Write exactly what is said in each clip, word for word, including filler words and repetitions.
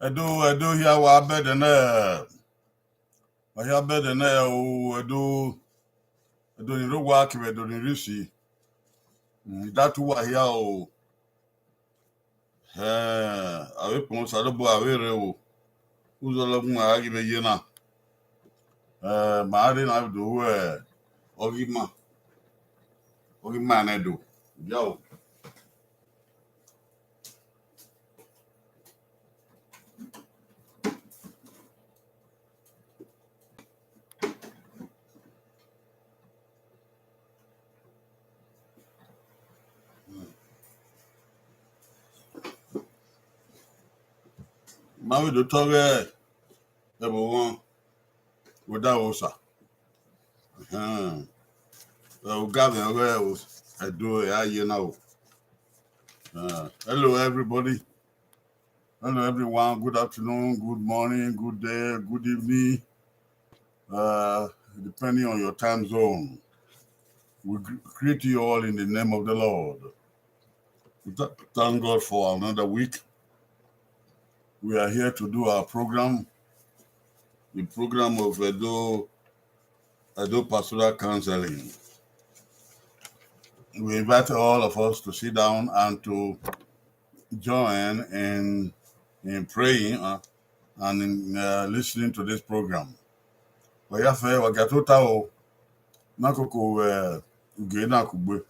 Ẹdo, Ẹdo hia wa bẹdẹ nẹ, wa hia bẹdẹ nẹ o, Ẹdo, Ẹdo ni rre owa kevbe Ẹdo ni rre isi. Mm, I da tu uwa hia o. Ẹn, avbe ekpọnmwẹ Osanobua vbe rre o. Uzọla gun a ghi vbe ye na. Ẹn, ma rre na do ru ọghe ima, ọghe ima nẹ do. Ya o. Ma vbe do tọ ọghe ẹvbo wọn, wẹ da vbe Osa. Ẹhẹn. Ẹ, oga mwẹ ọghe Ẹdo, ẹ a ye na o. Uh, hello, everybody. Hello, everyone. Good afternoon, good morning, good day, good evening, uh, depending on your time zone. We gr- greet you all in the name of the Lord. We th- thank God for another week. We are here to do our program, the program of Edo, Edo Pastoral Counseling. We invite all of us to sit down and to join in, in praying, uh, and in, uh, listening to this program. Wa ya fẹ, wa gia tota o, na koko, uh, ugie na kugbe.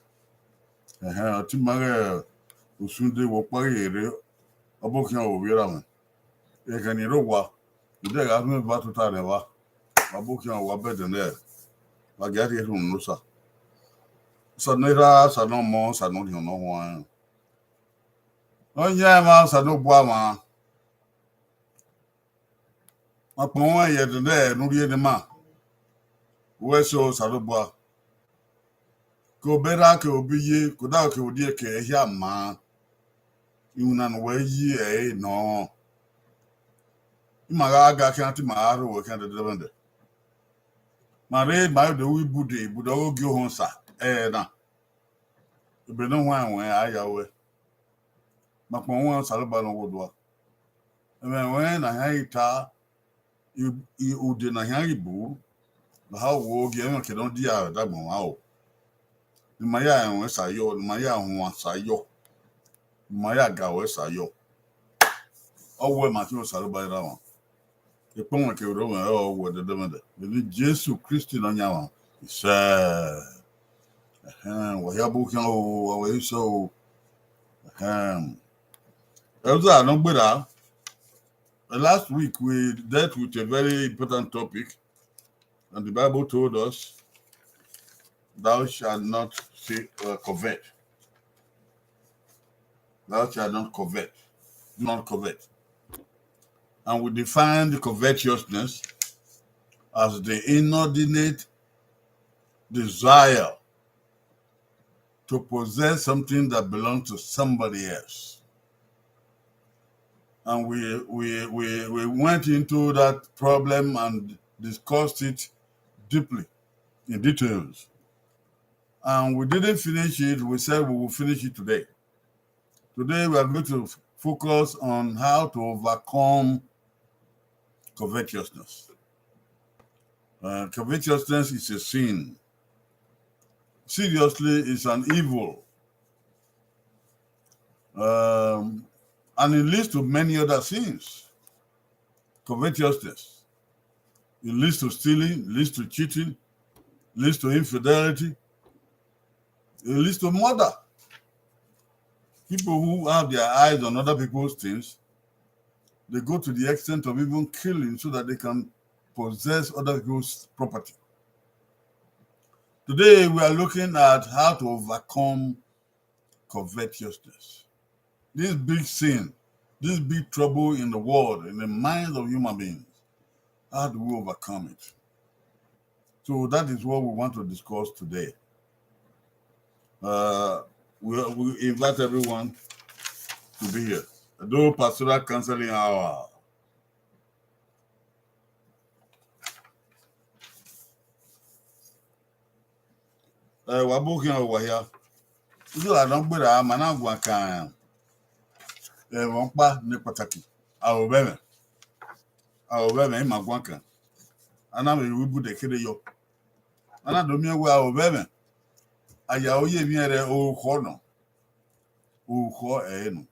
Ẹhẹn, ọtẹn ima ghẹ usun de, wẹ ọkpa ghi rre, ọ bọ khian vbe ovbi erha mwẹ. Ekhẹn ni rre owa, u de gha rhie eva tota rẹn evba, wa bọ khian, wa bẹdẹ nẹ, wa gia rhie erhunmwu ne Osa. Osa ne Erha, Osa ne Ọmọ, Osa ne Orhiọn Ne Ọ Huanrẹn. Ọ yan emwa, Osanobua mwa. Ọkpọnmwẹ ye ẹdẹdẹ ne u rhie ne ima, wẹ sẹ Osanobua. Ke obọ erha, ke obọ iye, ke odaro, ke odieke, ẹ hia maa. Iwinna ne uwẹ yi ẹre nọ. Ima gha ga khian, te ima gha rho wẹ khian dẹdẹmwẹdẹ. Ma rre, ma do ru ibude, ibude ọghe ogie ohọn Osa, ẹre na. Ebe ne ọ huanrẹn ruẹn, a ya ruẹ. Ma kpọnmwẹ Osanobua ne ọ wu odua. Ẹmwẹ ruẹn ne a hian ghi ta, i, i, ude ne a hian ghi bu, la ha wo gie ẹmwẹ ke ne ọ dia ẹre dagbọn mwa o. Ne ima ya rẹn ruẹn sa yọ, ne ima ya huan sa yọ, ne ima ya ga ruẹ sa yọ. Ọ wẹ ma khian Osanobua erha mwa. Ekpọnmwẹ kevbe orhọnmwẹ ọre ọ wẹ dẹdẹmwẹdẹ. Vbe eni Jesu Kristi Nọyaẹnmwa, isẹ. Ẹhẹn, wa hia bu khian o, wa wẹ isẹ o. Ẹhẹn. Ẹzọ ne ọ gberra, last week we dealt with a very important topic, and the Bible told us, "Thou shalt not see, uh, covet. Thou shalt not covet. Do not covet." And we define the covetousness as the inordinate desire to possess something that belongs to somebody else. And we, we, we, we went into that problem and discussed it deeply, in details. And we didn't finish it. We said we will finish it today. Today we are going to f- focus on how to overcome covetousness. Uh, covetousness is a sin. Seriously, it's an evil. Um, and it leads to many other sins. Covetousness. It leads to stealing, leads to cheating, leads to infidelity, it leads to murder. People who have their eyes on other people's things, they go to the extent of even killing so that they can possess other people's property. Today, we are looking at how to overcome covetousness. This big sin, this big trouble in the world, in the minds of human beings. How do we overcome it? So that is what we want to discuss today. Uh, we, we invite everyone to be here. Edo Pastoral Counseling Hour. Ẹ wa bu khian owa hia. Izo la nọ gberra ma na guan kan ẹmwẹ ọkpa ne kpataki. Aro vbe ẹmwẹ. Aro vbe ẹmwẹ ima guan kan. A na vbe ru ibude kherhe yọ. A na do miẹn wẹẹ aro vbe ẹmwẹ. A ya aro ye emwi rẹ orukhọ nọ. Orukhọ ẹre nọ.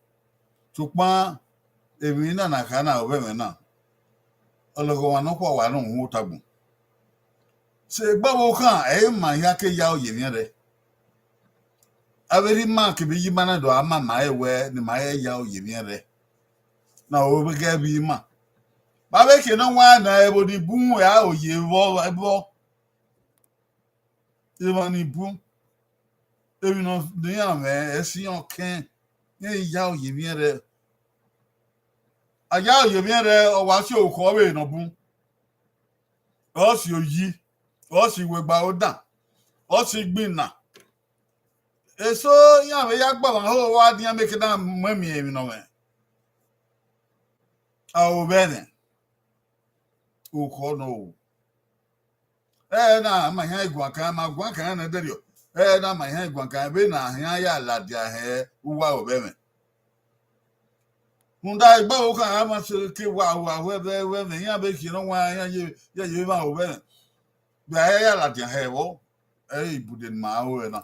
Sokpan emwi na na kha na aro vbe ẹmwẹ na, ọlọghọmwa nọkhua wa nọ uhunmwu otagbọn. Sẹ egbe ọvbokhan, ẹ i ma hia ke ya aro ye emwi rẹ. Avbe rhie ima kevbe iye ima na do a ma ma ẹre wẹẹ ne ima ya aro ye emwi rẹ. Na aro vbe ghẹ vbe ima. Vbe avbe ekhie ne ọ wan na ẹvbo ni bun aro ye vbọ, vbọ. Emwa ni bun, emwi ne iran mwẹ ẹse iran kẹn, iran ya aro ye emwi rẹ. A ya aro ye emwi rẹ, ọ wa si orukhọ vbe ne ọ bun, ọ si oyi, ọ si iwegba odan, ọ si igbinna. Eso iran vbe ya gba ọmwa ho, wa dian meke na mu ẹmwẹ emwi ne ọ mwẹ. Aro vbe ẹmwẹ, orukhọ nọ o. Ẹ na ma hia guan kan, ma guan kan nẹ dẹrriọ. Ẹ na ma hia guan kan, vbene a hia ya ladian hẹ uwu aro vbe ẹmwẹ. Rhunmwuda egbe ọvbokhan a ma sẹ ke wa, wa, wẹ, wẹ, wẹ, wẹ, iran vbe khian ne ọ wan iran ye, ye, ye vbe aro vbe ẹmwẹ. Vbe a ya ladian hẹ vbọ, ẹ i re ibude ne ima ru ẹre na.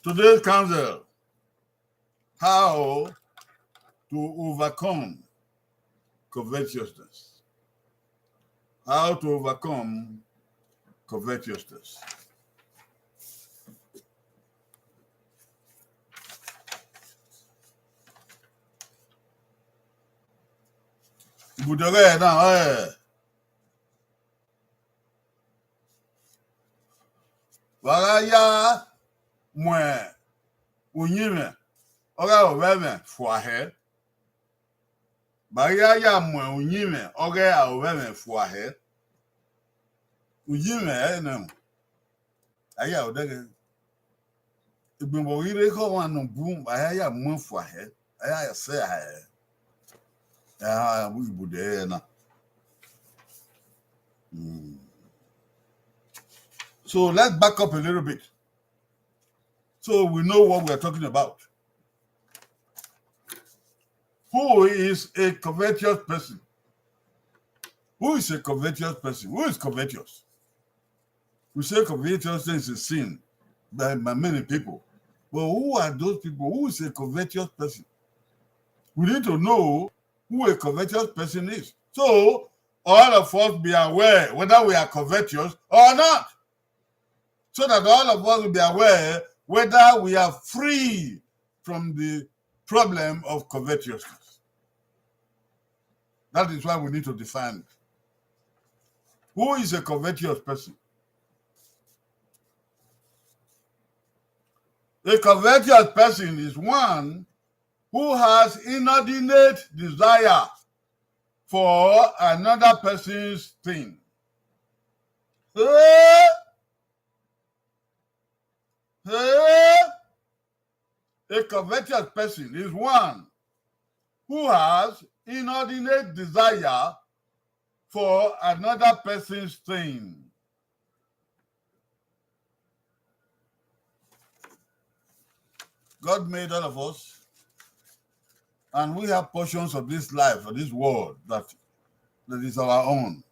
Today's counsel, how to overcome covetousness. How to overcome covetousness. Ibude ọghẹe na, ẹ, wa gha ya mu uyinmwẹ ọghe aro vbe ẹmwẹ fua hẹ. Ba ghi ya mu uyinmwẹ ọghe aro vbe ẹmwẹ fua hẹ. Uyinmwẹ ẹre nọ, a ya odẹghẹ. Egbe vbe ọ ghi rre khẹ ọmwa ne ọ bun, a ya ya mu fua hẹ, a ya sẹ hẹ. Ẹ, ibude ẹre na. Mm. So let's back up a little bit, so we know what we are talking about. Who is a covetous person? Who is a covetous person? Who is covetous? We say covetousness is a sin by, by many people. But who are those people? Who is a covetous person? We need to know who a covetous person is. So all of us be aware whether we are covetous or not. So that all of us will be aware whether we are free from the problem of covetousness. That is why we need to define it. Who is a covetous person? A covetous person is one who has inordinate desire for another person's thing. Hey! Hey! A covetous person is one who has inordinate desire for another person's thing. God made all of us, and we have portions of this life, of this world, that, that is our own.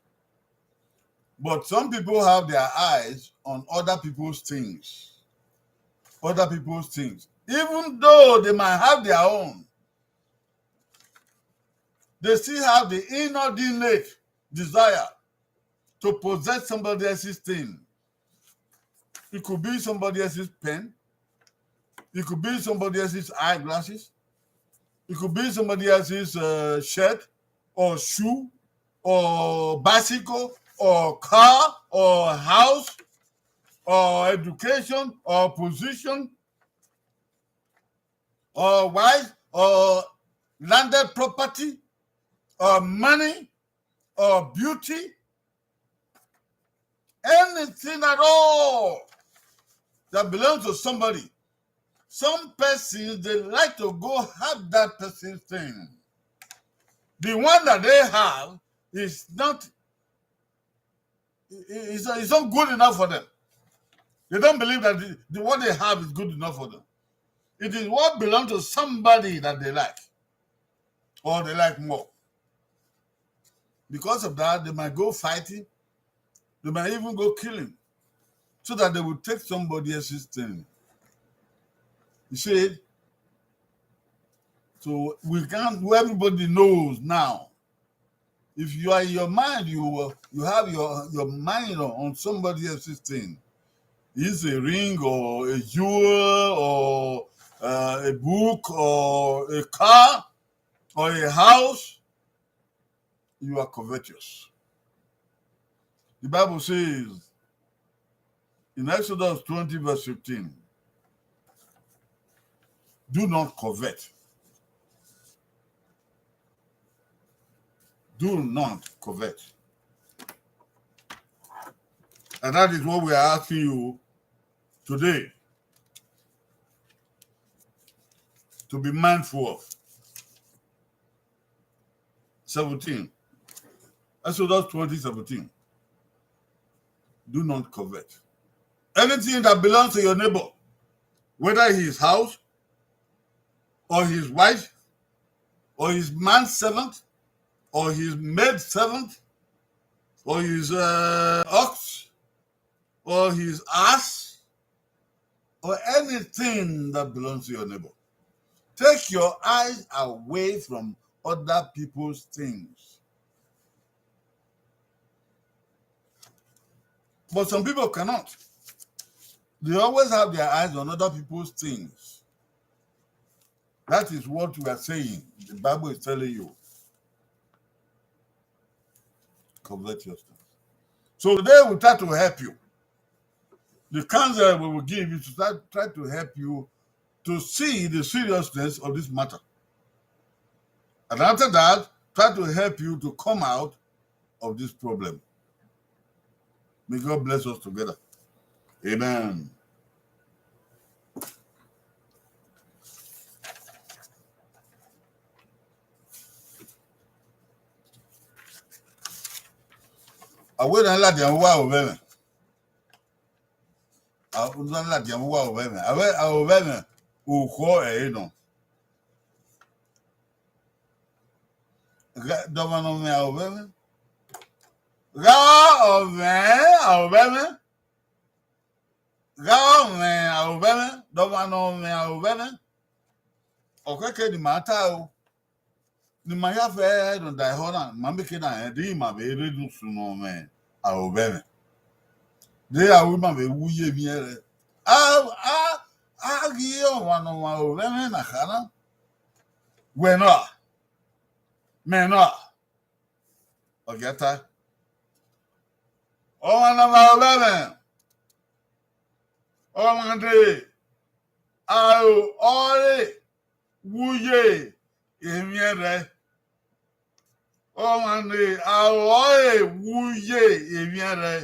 But some people have their eyes on other people's things. Other people's things. Even though they might have their own, they still have the inordinate desire to possess somebody else's thing. It could be somebody else's pen. It could be somebody else's eyeglasses. It could be somebody else's, uh, shirt or shoe. or bicycle, or car, or house, or education, or position, or wife, or landed property, or money, or beauty, anything at all that belongs to somebody. Some persons, they like to go have that person's thing. The one that they have is not, i- i- is, is not good enough for them. They don't believe that the, the what they have is good enough for them. It is what belongs to somebody that they like, or they like more. Because of that, they might go fighting. They might even go killing, so that they will take somebody else's thing. You see? So we can't, everybody knows now. If you are in your mind, you, uh, you have your, your mind on, on somebody else's thing. It's a ring or a jewel or, uh, a book or a car or a house, you are covetous. The Bible says in Exodus twenty verse fifteen, "Do not covet." Do not covet. And that is what we are asking you today to be mindful of. Seventeen. Exodus twenty seventeen. Do not covet. Anything that belongs to your neighbor, whether his house, or his wife, or his manservant, or his maidservant, or his, uh, ox, or his ass, or anything that belongs to your neighbor. Take your eyes away from other people's things. But some people cannot. They always have their eyes on other people's things. That is what we are saying. The Bible is telling you. Covetous things. So today we try to help you. The counsel we will give is to try, try to help you to see the seriousness of this matter. And after that, try to help you to come out of this problem. May God bless us together. Amen. Avbe na ladian vbe uwa aro vbe ẹmwẹ. Avbe na ladian vbe uwa aro vbe ẹmwẹ. Avbe aro vbe ẹmwẹ, okhọ ẹre nọ. Gha, dọmwa ne ọ mwẹ aro vbe ẹmwẹ. Gha ọ mwẹ aro vbe ẹmwẹ. Gha ọ mwẹ aro vbe ẹmwẹ, dọmwa ne ọ mwẹ aro vbe ẹmwẹ. Ọ khẹke ne ima ta o. Ne ima ya fẹ nọ da ehọ na, ma mieke na rẹn, de ima vbe rre ne usun ne ọ mwẹ aro vbe ẹmwẹ. De aro ima vbe wu ye emwi ẹre. A, a, a ghi ọmwa ne ọ mwẹ aro vbe ẹmwẹ na kha na. Wẹ nọ a? Mẹ nọ a? Ọ gia ta. Ọmwa ne ọ mwẹ aro vbe ẹmwẹ, ọmwa ne aro ọre wu ye emwi ẹre. Ọmwa ne aro ọre wu ye emwi ẹre.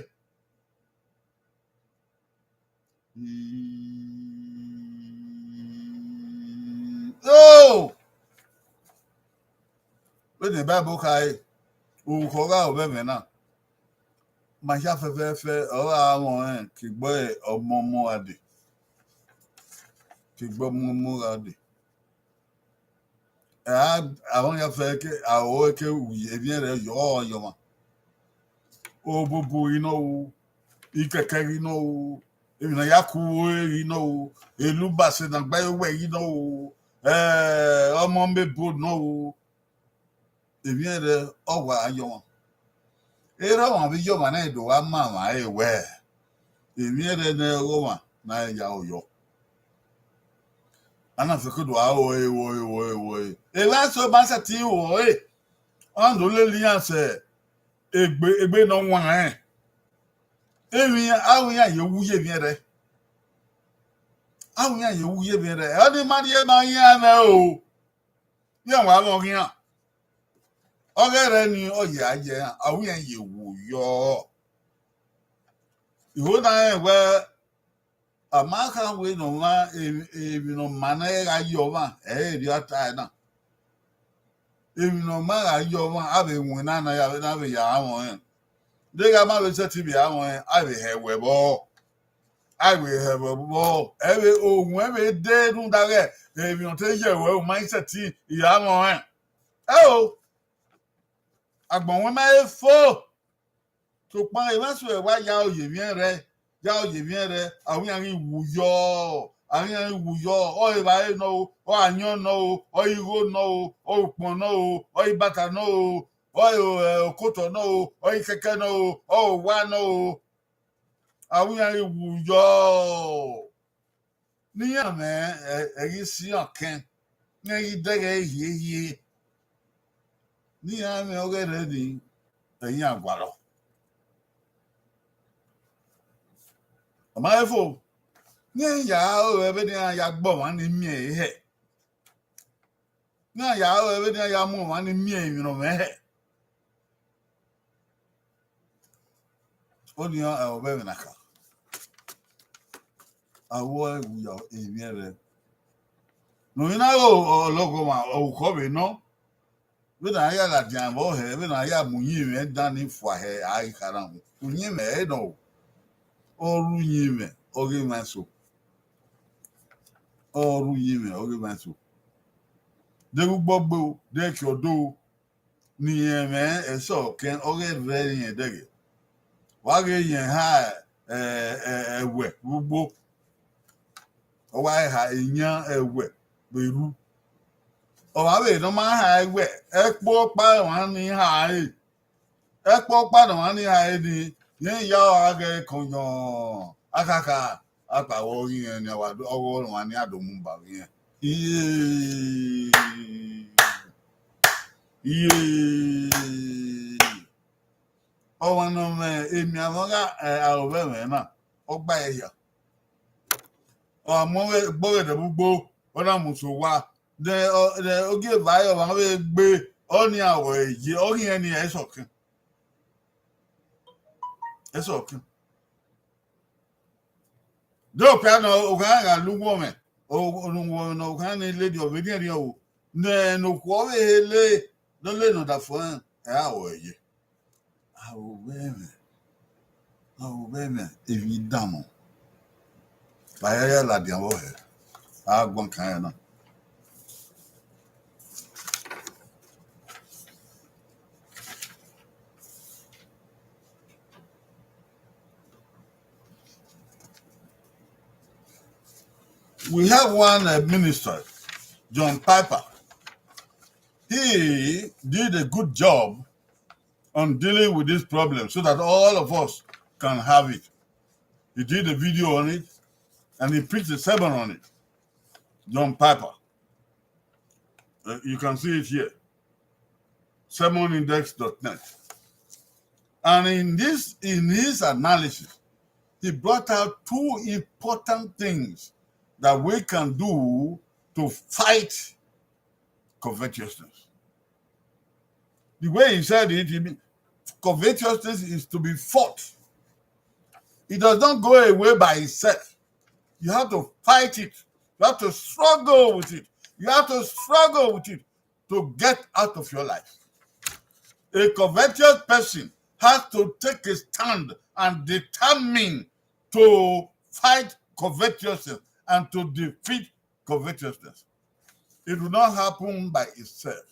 Oh! Vbene Bible khare, orukhọ gha aro vbe ẹmwẹ na, ma hia fẹfẹfẹ, ọ gha mwẹ ọnrẹn ke egbe ọmọmọ gha dee, ke egbe ọmọmọ gha dee. Ẹ, a, a mwẹ hia fẹ ke aro ke emwi ẹre yọ yọ ọmwa. Obobo ghi nọ ru, ikẹkẹ ghi nọ ru, emwi ne a ya ku ure ghi nọ ru, elubase ne a gba ye owẹ ghi nọ ru, ẹ, ọmọ mẹ ebo nọ ru, emwi ẹre ọ wa yọ ọmwa. Erha ọmwa vbe yọ ọmwa na do gha ma ọmwa ẹre wẹ, emwi ẹre ne ọ ghe ọmwa na ya aro yọ. A na fẹko do gha ro ẹre, ro ẹre, ro ẹre, ro ẹre. Evba eso ma sẹtin ro ẹre, ọ na do lele iran sẹ egbe egbe ne ọ wan rẹn. Emwi iran, aro iran ye wu ye emwi ẹrrẹ. Aro iran ye wu ye emwi ẹrrẹ. Ọni ma rhie ma yan mwẹ o. Iran wa mwẹ ọghe iran. Ọghẹrẹ ni ọ ye a ye iran, aro iran ye wu yọ. Iho na rẹn wẹ, a ma kha wẹ ne ọmwa, emwi, emwi ne ọ ma na gha ye ọmwa, ẹ i re erriọ a ta ẹre na. Emwi ne ọ ma gha ye ọmwa, a vbe winna na ya, na vbe ya mwẹ ọnrẹn. Deghẹ a ma vbe sẹtin vbe ya mwẹ ọnrẹn, a vbe hẹ wẹ vbọ. A vbe hẹ wẹ vbọ. Ẹ vbe, ohuẹn vbe de rhunmwuda ighẹ emwi ne ọ te ye ruẹ, u ma i sẹtin ya mwẹ ọnrẹn. Ẹo, agbọn wẹ ma he fo. Sokpan emwa eso ẹre wa ya aro ye emwi ẹrrẹ, ya aro ye emwi ẹrrẹ, aro iran ghi wu yọ, aro iran ghi wu yọ, ọ evbare nọ o, ọ ayọn nọ o, ọ igho nọ o, ọ ukpọn nọ o, ọ ibata nọ o, ọ, eh, okotọ nọ o, ọ ikẹkẹ nọ o, ọ owa nọ o. Aro iran ghi wu yọ. Ne iran mwẹ, ẹ, ẹ ghi si iran kẹn, ne ẹ ghi dẹghe hiehie. Ne iran mwẹ ọghẹrẹ ni, ẹ i iran gualọ. Ọ ma he fo, ne iran ya aro vbene iran ya gbe ọmwa ni miẹn ehe. Ne iran ya aro vbene iran ya mu ọmwa ni miẹn emwi ne ọ mwẹ hẹ. Ọni ọ, ọ vbe ẹmwẹ na kha. Aro ẹre wu ya emwi ẹrrẹ. Ne ovbi na ghe ọlọghọmwa, ọvbokhan vbe nọ, vbene a ya ladian vbe ọhẹ, vbene a ya mu uyinmwẹ dan ni fua hẹ, a i khara mu. Uyinmwẹ ẹre nọ o. Ọ rre uyinmwẹ, ọ ghe emwa eso. Ọ rre uyinmwẹ, ọ ghe emwa eso. Deghẹ ugbọgbe o, deghẹ ẹki ọdọ o, ne irẹn mwẹ ẹsọkẹn ọghe rre irẹn dẹghe. Wa ghe irẹn ha, ẹ, ẹ, ẹwẹ vbe ugbo, ọ wa ha eyan ẹwẹ vbe erhu. Ọ wa vbe ne ọ ma ha ẹwẹ, ẹkpo ọkpa ọmwa ni ha ẹre. Ẹkpo ọkpa ne ọmwa ni ha ẹre ni, rẹn ya ọre a ghẹ kọyọn akhakha, akpawẹ ọghe irẹn ni a wa do, ọghe ọmwa ni a do mu ba vbe irẹn. Iye. Iye. Ọmwa ne ọ mwẹ emianmwẹ ọghe, ẹ, aro vbe ẹmwẹ na, ọ gba ẹre hia. Ọ mu ọghe, gbe ọghẹdẹ vbe ugbo, ọ na mu sẹ owa. Dẹ, ọ, dẹ, ogieva ẹre ọmwa vbe gbe, ọ ni a wẹ ye, ọ ghi rẹn ni ẹsọkẹn. Ẹsọkẹn. De okpia nọ, okhan gha lu uwọmwẹ, o, uwọmwẹ ne okhan ni ladian ọ vbe rhiẹnrhiẹn o. Ne, ne okhuo vbe he le, ne ọ le ne ọdafẹn, ẹ i a wẹ ye. Aro vbe ẹmwẹ, aro vbe ẹmwẹ, emwi danmwẹ. Vbe a ya ladian vbe ọhẹ, a guan kan ẹre na. We have one, uh, minister, John Piper. He did a good job on dealing with this problem so that all of us can have it. He did a video on it and he preached a sermon on it. John Piper. Uh, you can see it here. Sermon index dot net. And in this, in his analysis, he brought out two important things that we can do to fight covetousness. The way he said it, he mean, covetousness is to be fought. It does not go away by itself. You have to fight it. You have to struggle with it. You have to struggle with it to get out of your life. A covetous person has to take a stand and determine to fight covetousness and to defeat covetousness. It will not happen by itself.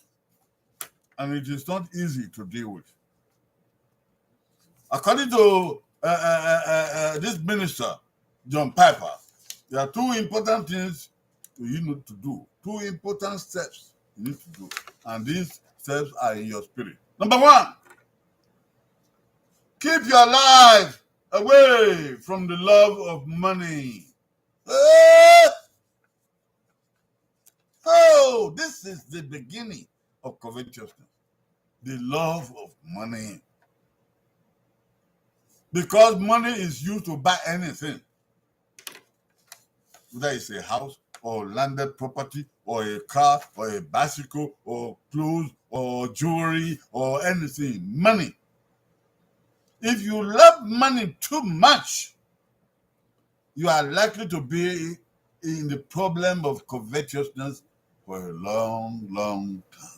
And it is not easy to deal with. According to, uh, uh, uh, uh, uh, this minister, John Piper, there are two important things you need to do, two important steps you need to do. And these steps are in your spirit. Number one, keep your life away from the love of money. Eh? Oh, this is the beginning of covetousness. The love of money. Because money is used to buy anything. Whether it's a house or landed property or a car or a bicycle or clothes or jewelry or anything, money. If you love money too much, you are likely to be in the problem of covetousness for a long, long time.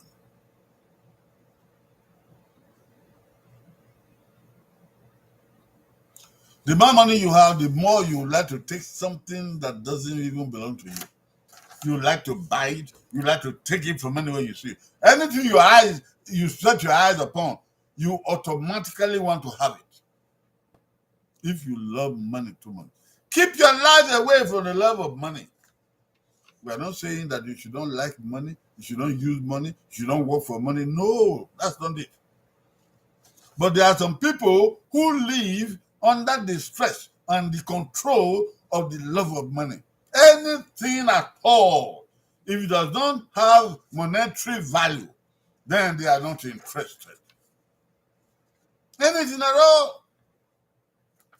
The more money you have, the more you like to take something that doesn't even belong to you. You like to buy it. You like to take it from anywhere you see it. Anything your eyes, you set your eyes upon, you automatically want to have it. If you love money too much, keep your life away from the love of money. We are not saying that you should not like money, you should not use money, you should not work for money. No, that's not it. But there are some people who live under the stress and the control of the love of money. Anything at all, if it does not have monetary value, then they are not interested. Anything at all.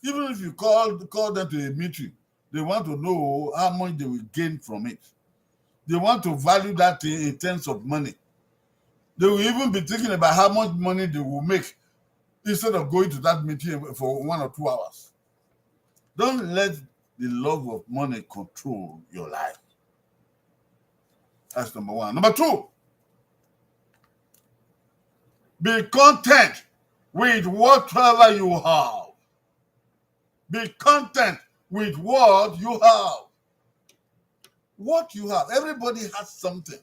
Even if you call, call them to a meeting, they want to know how much they will gain from it. They want to value that thing in terms of money. They will even be thinking about how much money they will make instead of going to that meeting for one or two hours. Don't let the love of money control your life. That's number one. Number two, be content with whatever you have. Be content with what you have. What you have. Everybody has something.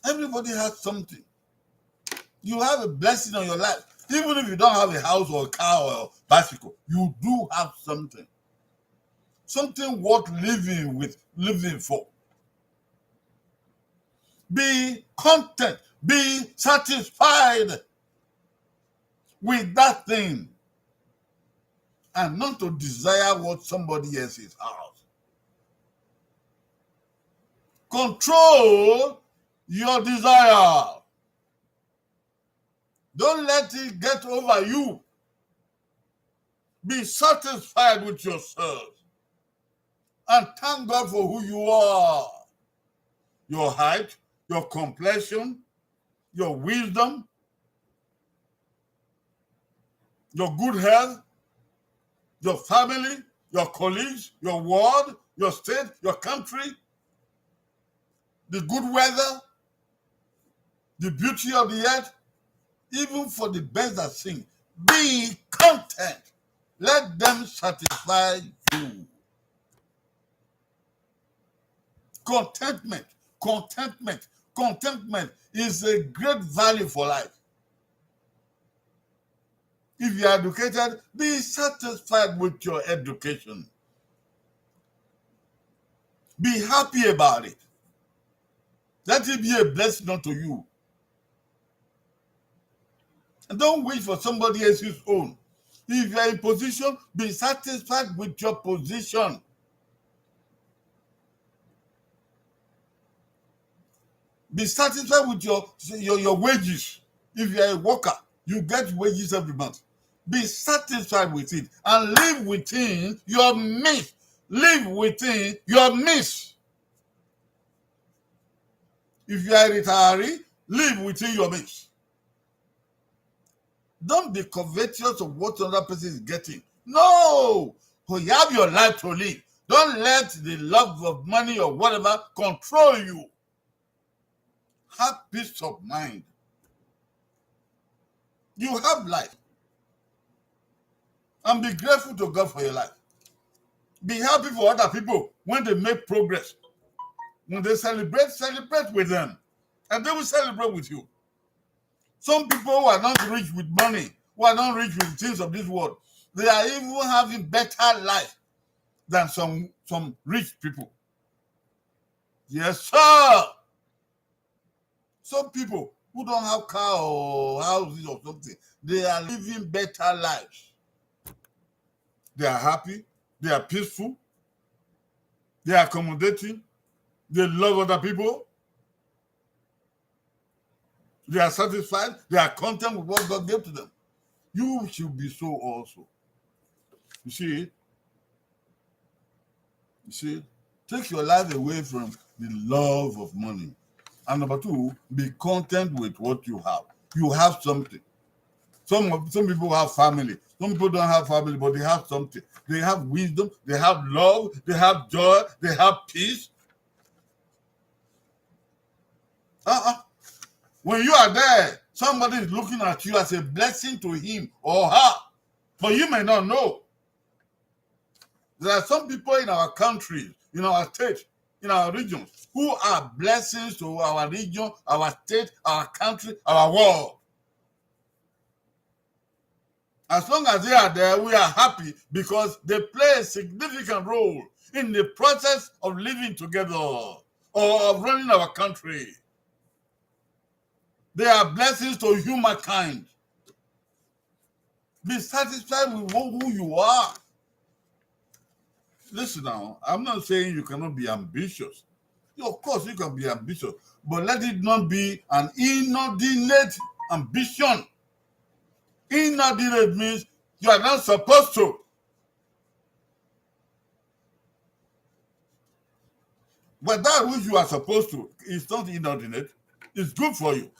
Everybody has something. You have a blessing on your life. Even if you don't have a house or a car or a bicycle, you do have something. Something worth living with, living for. Be content, be satisfied with that thing, and not to desire what somebody else's house. Control your desire. Don't let it get over you. Be satisfied with yourself and thank God for who you are. Your height, your complexion, your wisdom, your good health, your family, your colleagues, your ward, your state, your country, the good weather, the beauty of the earth, even for the birds that sing. Be content. Let them satisfy you. Contentment, contentment, contentment is a great value for life. If you are educated, be satisfied with your education. Be happy about it. Let it be a blessing unto you. And don't wish for somebody else's own. If you are in position, be satisfied with your position. Be satisfied with your, your, your wages. If you are a worker, you get wages every month. Be satisfied with it and live within your means. Live within your means. If you are a retiree, live within your means. Don't be covetous of what another person is getting. No! You have your life to live. Don't let the love of money or whatever control you. Have peace of mind. You have life. And be grateful to God for your life. Be happy for other people when they make progress. When they celebrate, celebrate with them. And they will celebrate with you. Some people who are not rich with money, who are not rich with things of this world, they are even having better life than some, some rich people. Yes, sir. Some people who don't have car or houses or something, they are living better lives. They are happy, they are peaceful, they are accommodating, they love other people, they are satisfied, they are content with what God gave to them. You should be so also. You see? You see? Take your life away from the love of money. And number two, be content with what you have. You have something. Some of, some people have family. Some people don't have family, but they have something. They have wisdom. They have love. They have joy. They have peace. Uh-uh. When you are there, somebody is looking at you as a blessing to him or her, but you may not know. There are some people in our country, in our state, in our regions, who are blessings to our region, our state, our country, our world. As long as they are there, we are happy because they play a significant role in the process of living together or of running our country. They are blessings to humankind. Be satisfied with who, who you are. Listen now, I'm not saying you cannot be ambitious. Of course, you can be ambitious, but let it not be an inordinate ambition. Inordinate means you are not supposed to. But that which you are supposed to is not inordinate. It's good for you.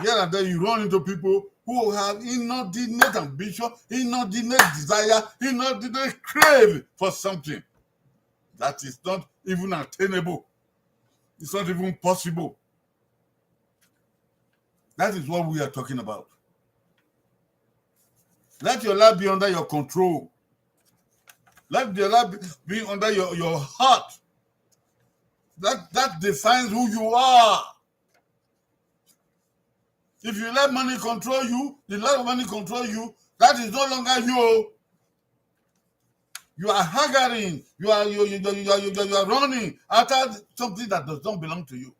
Here and there, you run into people who have inordinate ambition, inordinate desire, inordinate crave for something that is not even attainable. It's not even possible. That is what we are talking about. Let your life be under your control. Let your life be, be under your, your heart. That, that defines who you are. If you let money control you, the love of money control you, that is no longer you. You are hankering, you are, you, you, you, you, are, you, you are running after something that does not belong to you.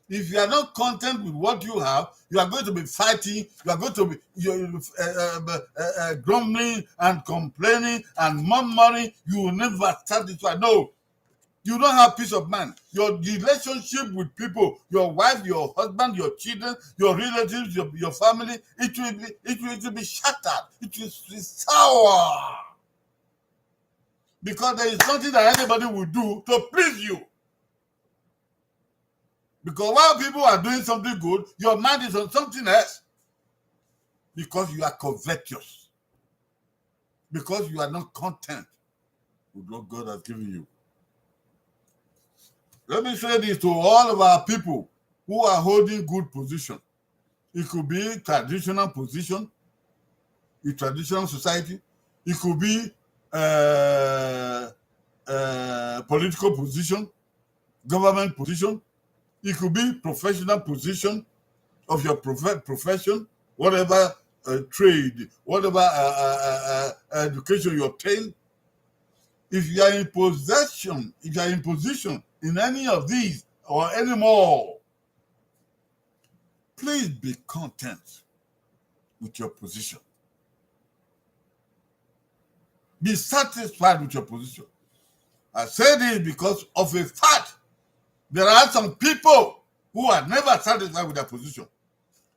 If you are not content with what you have, you are going to be fighting, you are going to be you, uh, uh, uh, uh, grumbling and complaining and murmuring. You will never satisfy. No, you don't have peace of mind. Your relationship with people, your wife, your husband, your children, your relatives, your, your family, it will be it will, it will be shattered. It will be sour. Because there is nothing that anybody will do to please you. Because while people are doing something good, your mind is on something else. Because you are covetous. Because you are not content with what God has given you. Let me say this to all of our people who are holding good position. It could be traditional position in traditional society. It could be uh, uh, political position, government position. It could be professional position of your prof- profession, whatever uh, trade, whatever uh, uh, uh, uh, education you obtain. If you are in possession, if you are in position in any of these or any more, please be content with your position. Be satisfied with your position. I say this because of a fact. There are some people who are never satisfied with their position.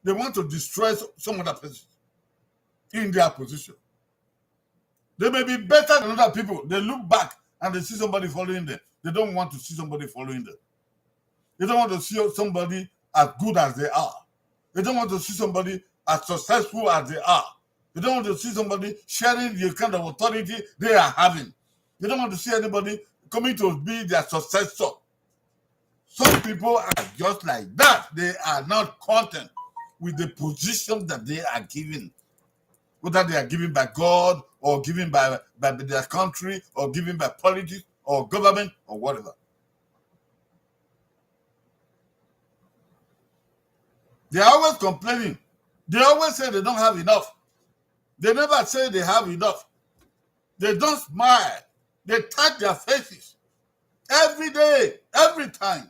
They want to destroy s- some other person in their position. They may be better than other people. They look back and they see somebody following them. They don't want to see somebody following them. They don't want to see somebody as good as they are. They don't want to see somebody as successful as they are. They don't want to see somebody sharing the kind of authority they are having. They don't want to see anybody coming to be their successor. Some people are just like that. They are not content with the position that they are given, whether they are given by God or given by, by their country or given by politics or government or whatever. They are always complaining. They always say they don't have enough. They never say they have enough. They don't smile. They touch their faces every day, every time.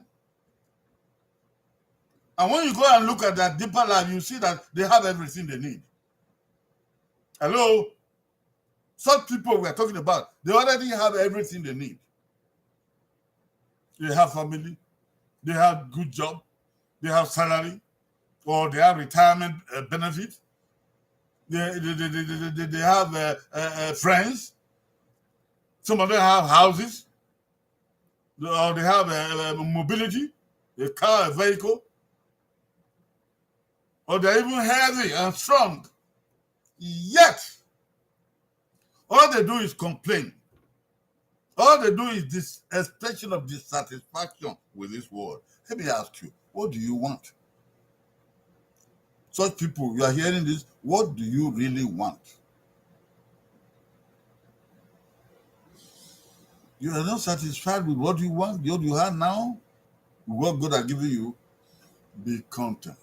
And when you go and look at their deeper life, you see that they have everything they need. Hello? Such people we are talking about, they already have everything they need. They have family, They have good job. They have salary, or they have retirement uh, benefit. They, they, they, they, they, they have uh, uh, uh, friends. Some of them have houses, or they have a, a mobility, a car, a vehicle, or they're even healthy and strong. Yet, all they do is complain. All they do is this expression of dissatisfaction with this world. Let me ask you, what do you want? Such people, you are hearing this, what do you really want? You are not satisfied with what you want, what you have now, what God has given you. Be content,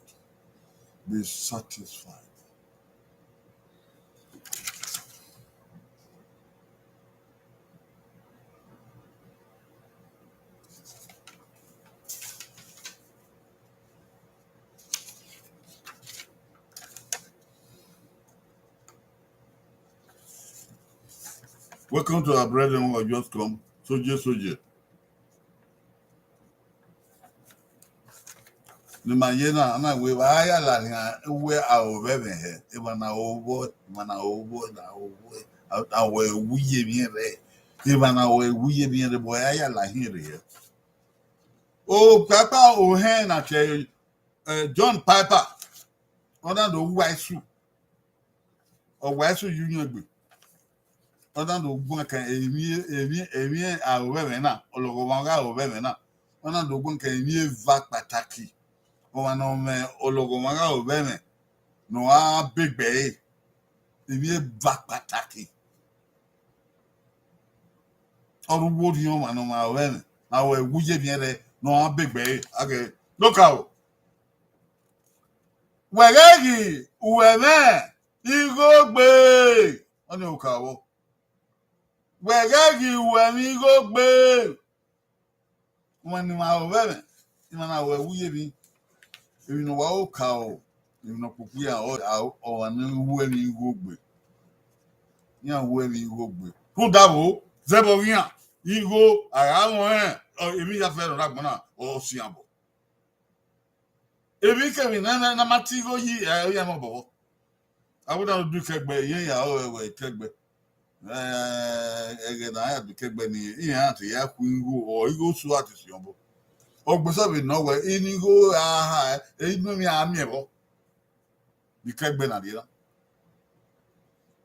be satisfied. Welcome to our brethren who have just come. Soje, soje. Ne ima ye na, a na wẹ vbe a ya la khian uwu aro vbe ẹmwẹ hẹ, emwa na ho vbọ, emwa na ho vbọ, na ho vbọ, a wẹ wu ye emwi rẹ, emwa na wẹ wu ye emwi rẹ, but a ya la hin rre hẹ. Okpia ọkpa ohẹn na tie eh, John Piper, ọ na do wa isu, ọ wa isu ye uyẹn egbe, ọ na do guan kan emwi emwi emwi aro vbe ẹmwẹ na, ọlọghọmwa gha aro vbe ẹmwẹ na, ọ na do guan kan emwi eva kpataki, ọmwa ne ọ mwẹ ọlọghọmwa gha aro vbe ẹmwẹ ne ọ ra begbe ẹre, emwi eva kpataki. Ọ rre uwu orhiọn ọmwa ne ọ mwẹ aro vbe ẹmwẹ, ne a wẹ wu ye emwi rẹ ne ọ ra begbe ẹre, a ghe, ne okaro. Wẹ ghẹ ghi ru ẹmwẹ igho gbe, ọnii okaro. Wẹ ghẹ ghi ru ẹmwẹ igho gbe. Ọmwa ne ima aro vbe ẹmwẹ, ima na ru ẹwu ye emwi. Emwi ne uwa ro ka ro, emwi ne ọ kpokpo iran, ọ, a, ọmwa ne ru ẹmwẹ igho gbe. Iran ru ẹmwẹ igho gbe. Rhunmwuda vbo, zẹ vbe ọ ghi iran, igho, a gha rẹn ọnrẹn, ọ, emwi ya fẹrẹ ne ọ rre agbọn na, ọ sian obọ. Emwi kemwi ne, ne, ne a ma te igho yi, ẹ, iran mẹ obọ vbọ. Avbe na do ikẹgbẹ, irẹn ya rẹn wẹ ikẹgbẹ. Ẹ, ẹghẹ ne a ya do ikẹgbẹ ni, iran te ya khu igho, ọ igho so a te siọn obọ. Ọ gbesa vbe nọ wẹ, inu igho a ha, inu emwi a miẹn vbọ. Ikẹgbẹ na rrie na.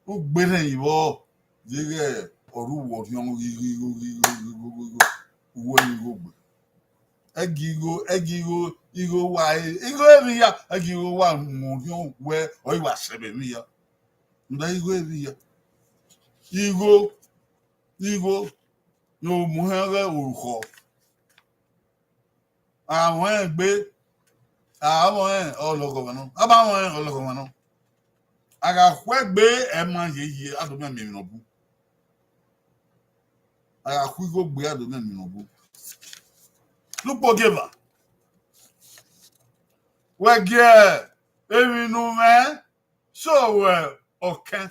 Ugberẹn vbọ, deghẹ ọ rre uwu orhiọn ghi, ghi, ghi, ghi, ghi, ghi, ghi, ghi, ghi, uwu ẹmwẹ igho gbe. Ẹgi igho, ẹgi igho, igho wa, igho emwi hia, ẹgi igho wa mu orhiọn wẹ, ọ i wa sẹ vbe emwi hia. Rhunmwuda igho emwi hia. Igho, igho, ne ọ mu hẹn ọghe orukhọ. A mwẹ rẹn gbe, a mwẹ rẹn ọlọghọmwa nọ, a ma mwẹ rẹn ọlọghọmwa nọ. A gha khuẹ gbe, ẹ ma ye ye, a do miẹn miẹn emwi ne ọ bu. A gha khu igho gbe, a do miẹn emwi ne ọ bu. Lukpẹ ogieva, wẹ gie emwi ne u mwẹ sẹ ruẹ ọkẹn.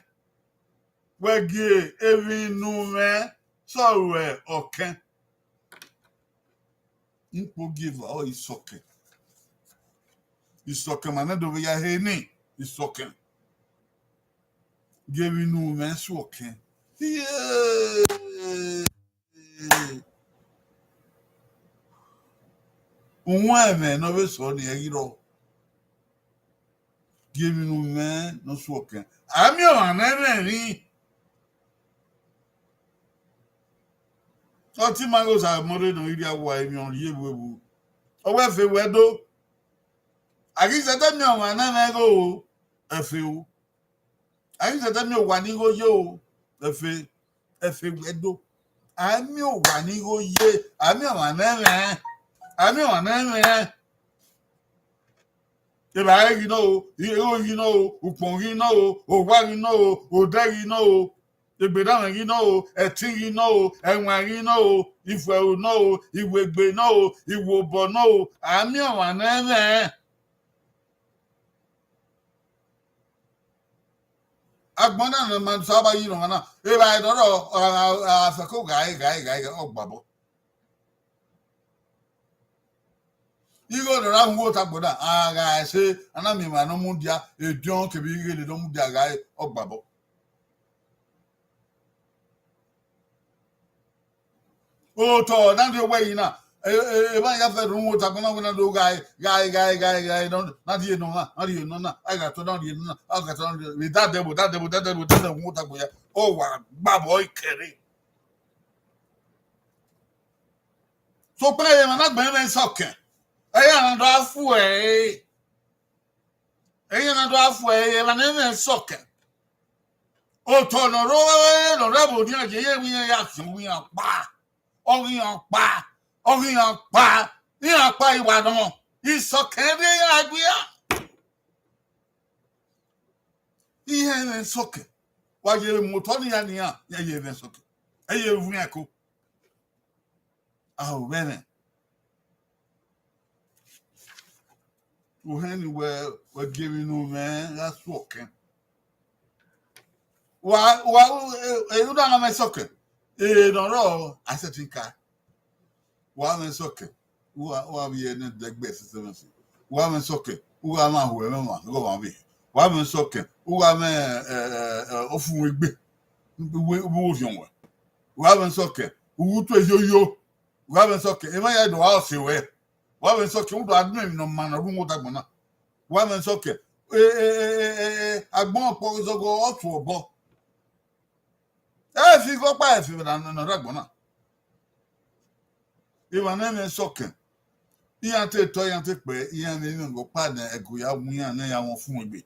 Wẹ gie emwi ne u mwẹ sẹ ruẹ ọkẹn. Ikpogiev ọ isọkẹn. Isọkẹn ma nẹ do vbe ya he ni, isọkẹn. Gie emwi ne u mwẹ sẹ ọkẹn. Iye! Uwẹn ẹmwẹ ne ọ vbe sẹ ọnii, ẹ ghi rrọọ. Gie emwi ne u mwẹ ne ọ sẹ ọkẹn. A miẹn ọmwa ne ẹmwẹ emwi. Ọ te ima ghe Osaghẹ Mọrre ne ọ i rhie awa emwi ọ rhie vbe evbu. Ọ wẹ ẹfe wẹ do. A ghi zẹdẹ miẹn ọmwa ne ẹmwẹ gho, ẹfe o. A ghi zẹdẹ miẹn owa ne igho ye o, ẹfe, ẹfe wẹ do. A miẹn owa ne igho ye, a miẹn ọmwa ne ẹmwẹ, a miẹn ọmwa ne ẹmwẹ. Evbare ghi nọ o, igho ghi nọ o, ukpọn ghi nọ o, owa ghi nọ o, odẹ ghi nọ o, egbedanmwẹ ghi nọ o, ẹtin ghi nọ o, ẹwaẹn ghi nọ o, ifuẹro nọ o, iwegbe nọ o, iwobọ nọ o, a miẹn ọmwa ne ẹmwẹ. Agbọn na ne ma saba yi nọ ọmwa na, evbare nọ rọ, a fẹko ghae, ghae, ghae, ghae, ọ gbabọ. Igho ne ọ ra hu otagbọn na, a gha ẹse, a na miẹn emwa ne ọ mudia, ediọn kevbe ighele ne ọ mudia gha re, ọ gbabọ. Otọ na rhie owẹ yi na, e, e, emwa ya fẹ rhunmwuda agbọn na wẹ na do ghae, ghae, ghae, ghae, ghae, nọ, na rhie nọ na, na rhie nọ na, a gha tọ na rhie nọ na, a gha tọ na rhie, vbe dadẹ, vbe dadẹ, vbe dadẹ, vbe dadẹ, rhunmwuda agbọn ya, ọ wa gba vbọ ikẹre. Sokpan emwa na gbẹn mwẹ sọkẹn, ẹre a na do a fu ẹre. Ẹre a na do a fu ẹre, emwa ne mwẹ sọkẹn. Otọ ne ọ rre, ne ọ rre ẹvbo nian ye, ye emwi iran ya fian, ọ ghi iran kpa, ọ ghi iran kpa, ọ ghi iran kpa, iran kpa i wa nọ, isọkẹn rre iran gbe iran. Iran mwẹ sọkẹn, wa ye mu otọ ne iran nian, iran ye mwẹ sọkẹn, ẹ ye ru iran ẹko. A ho vbe ẹmwẹ. Uhẹn ni wẹ, wẹ gie emwi ne u mwẹ gha su ọkẹn. Wa, wa, e, e, u na mwẹ sọkẹn. E, ne ọ rrọọ, a sẹtin ka. Wa mwẹ sọkẹn. U gha, u gha vbiẹ ne ẹdẹgbẹ sẹsẹmẹsẹ. U gha mwẹ sọkẹn. U gha mwẹ aho ẹmwẹ ọmwa, ghe ọmwa vbe. U gha mwẹ sọkẹn. U gha mwẹ, ẹ, ẹ, ẹ, ofunmwu egbe. Vbe, vbe orhiọn wẹ. U gha mwẹ sọkẹn. U ghi tue yoyo. U gha mwẹ sọkẹn. Emwa ya do a ọse wẹ. U gha mwẹ sọkẹn, u do a dun emwi ne ọ ma ne ọ rhunmwuda agbọn na. U gha mwẹ sọkẹn. E, e, e, e, e, e, agbọn ọkpọ zọgọ ọ tuẹ obọ. Ẹ fi igho ọkpa, ẹ fi vbe na, na, na rre agbọn na. Emwa ne mwẹ sọkẹn, iran te tọ, iran te kpẹ, iran ne emwi ọkpa ne ẹgo ya wu iran ne ya wọn fun egbe.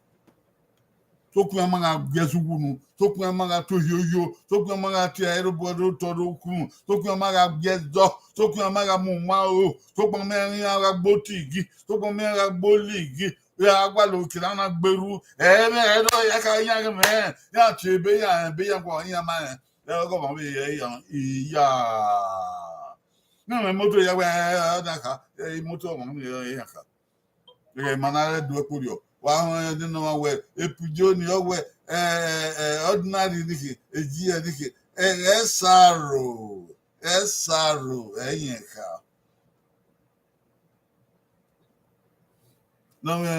Sokpan iran ma gha gie ẹzọ uwu unu, sokpan iran ma gha tue ohiọhiọ, sokpan iran ma gha tie ẹrobọ ẹrotọ rre ukunu, sokpan iran ma gha gie ẹzọ, sokpan iran ma gha mu uma ro, sokpan iran ma gha gbe otigi, sokpan iran ma gha gbe oligi, ya gualọ okirha na gberru, ẹmwẹ ẹdọ ya ka iran ghe mwẹ, iran tie ebe iran, ebe iran gualọ iran ma rẹn, ẹghẹ ọmwa vbe iran, iya. Ne mwẹ imoto ya wẹ, ẹ, ọ da kha, ẹ, imoto ọmwa vbe iran kha. Ẹghẹ ma na rẹ do ẹkpo rriọ, wa họn ẹdẹ ne ọ ma wẹ, epujo ni ọ wẹ, ẹ, ẹ, ẹ, ordinary ni khin, ejiẹ ni khin, ẹ, ẹ saro, ẹ saro, ẹ yẹn kha. Ne ọ mwẹ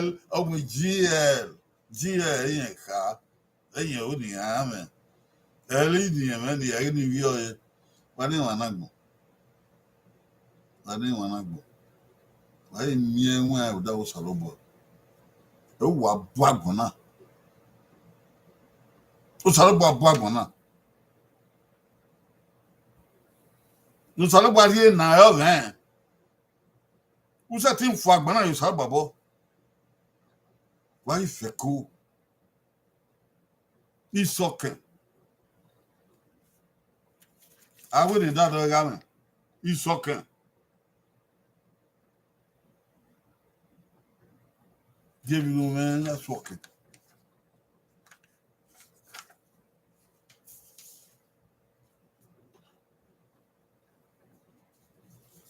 L, ọ mwẹ G L, G L ẹ yẹn kha, ẹ yẹn o ni iran mwẹ. Ẹ i ni ẹmwẹ ni, ẹ i ni vbiẹ ọre, wa ne emwa na agbọn. Wa ne emwa na agbọn. Wa i miẹn ẹwaẹn odaro Osanobua. Ẹ wa bu agbọn na. Osanobua bu agbọn na. Ne Osanobua rhie na, ẹ ọghẹn. U sẹtin fua agbọn na ye Osanobua obọ. Wa i fẹko. Isọkẹn. Avbe ne dadọ gha mwẹ. Isọkẹn. Gie emwi ne u mwẹ ya su ọkẹn.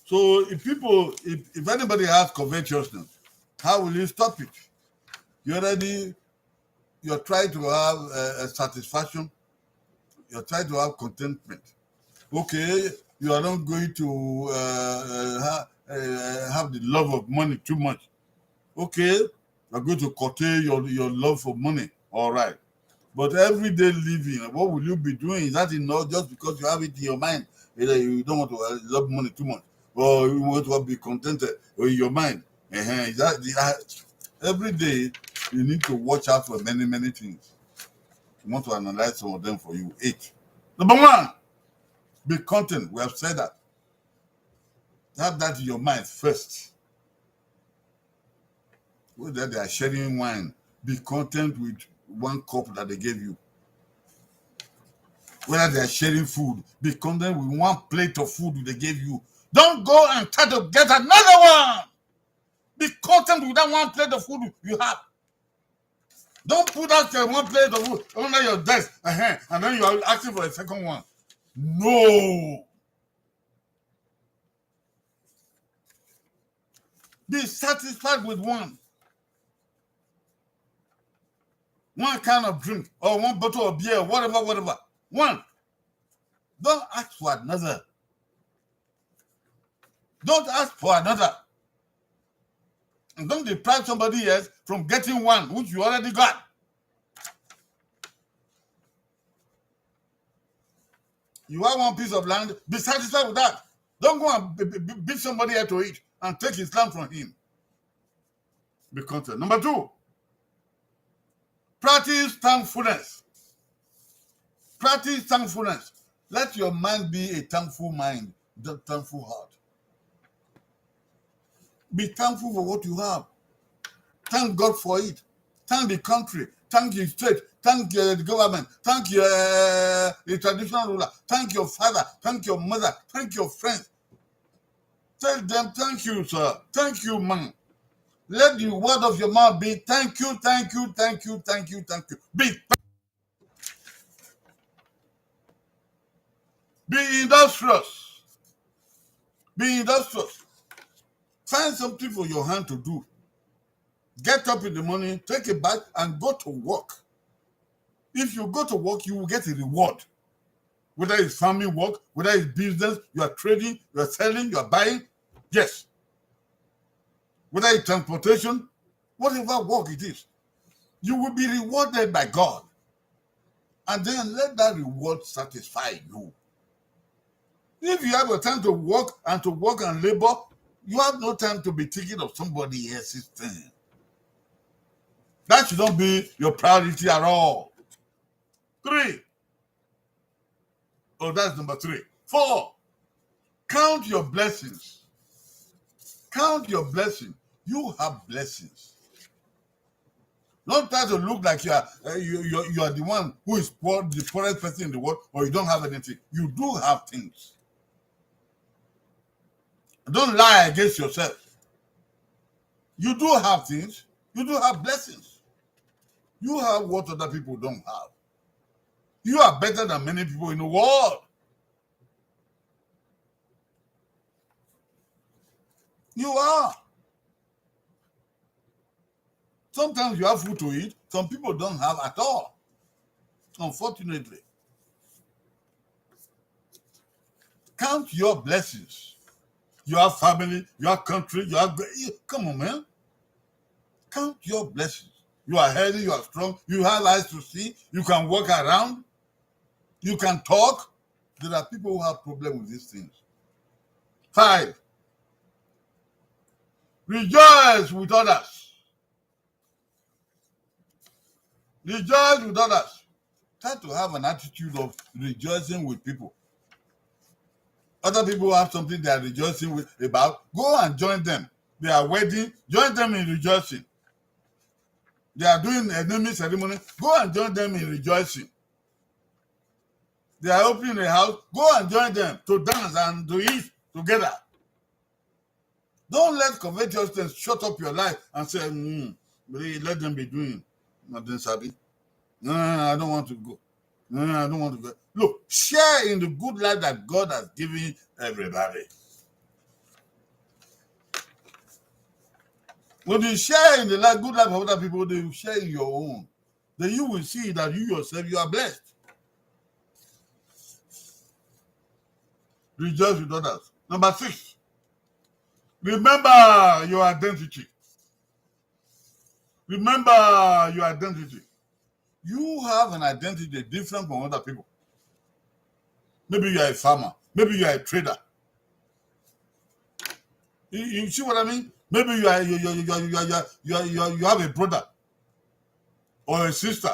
So if people, if, if anybody has covetousness, how will you stop it? You already, you're trying to have a, a satisfaction. You're trying to have contentment. Okay, you are not going to, uh, uh, ha-, uh, have the love of money too much. Okay, you are going to curtail your, your love for money. All right. But everyday living, what will you be doing? Is that enough just because you have it in your mind? You know, you don't want to, uh, love money too much, or you want to be contented, or in your mind? Uh-huh. Is that the, uh, every day you need to watch out for many, many things. I want to analyze some of them for you. Eight. Number one, be content. We have said that. Have that in your mind first. Whether they are sharing wine, be content with one cup that they gave you. Whether they are sharing food, be content with one plate of food they gave you. Don't go and try to get another one. Be content with that one plate of food you have. Don't put that, uh, one plate of food under your desk, uh-huh, and then you are asking for a second one. No. Be satisfied with one. One kind of drink or one bottle of beer, whatever, whatever. One. Don't ask for another. Don't ask for another. And don't deprive somebody else from getting one which you already got. You have one piece of land, be satisfied with that. Don't go and be- be- be- beat somebody else to it and take his land from him. Be content. Number two, practice thankfulness. Practice thankfulness. Let your mind be a thankful mind, a thankful heart. Be thankful for what you have. Thank God for it. Thank the country. Thank your state. Thank uh, the government. Thank your uh, the traditional ruler. Thank your father. Thank your mother. Thank your friends. Tell them thank you, sir. Thank you, man. Let the word of your mouth be thank you, thank you, thank you, thank you, thank you. Be Be industrious. Be industrious. Find something for your hand to do. Get up in the morning, take a bath, and go to work. If you go to work, you will get a reward. Whether it's farming work, whether it's business, you are trading, you are selling, you are buying. Yes. Whether it's transportation, whatever work it is, you will be rewarded by God. And then let that reward satisfy you. If you have a time to work and to work and labor, you have no time to be thinking of somebody else's thing. That should not be your priority at all. Three. Oh, that's number three. Four. Count your blessings. Count your blessing. You have blessings. Don't try to look like you are uh, you, you, you are the one who is poor, the poorest person in the world, or you don't have anything. You do have things. Don't lie against yourself. You do have things. You do have blessings. You have what other people don't have. You are better than many people in the world. You are. Sometimes you have food to eat, some people don't have at all. Unfortunately. Count your blessings. You have family, you have country, you have. Come on, man. Count your blessings. You are healthy, you are strong, you have eyes to see, you can walk around, you can talk. There are people who have problems with these things. Five, rejoice with others. Rejoice with others. Try to have an attitude of rejoicing with people. Other people have something they are rejoicing with about. Go and join them. Their wedding, join them in rejoicing. They are doing a naming ceremony. Go and join them in rejoicing. They are opening a house. Go and join them to dance and to eat together. Don't let covetousness shut up your life and say, mm, let them be doing. Not then, Sabi. No, no, no, I don't want to go. No, no, I don't want to go. Look, share in the good life that God has given everybody. When you share in the life, good life of other people, they will share in your own. Then you will see that you yourself, you are blessed. Rejoice with others. Number six, remember your identity. Remember your identity. You have an identity different from other people. Maybe you are a farmer. Maybe you are a trader. You, you see what I mean? Maybe you are you, you, you, you, you, you, you, you, you have a brother or a sister.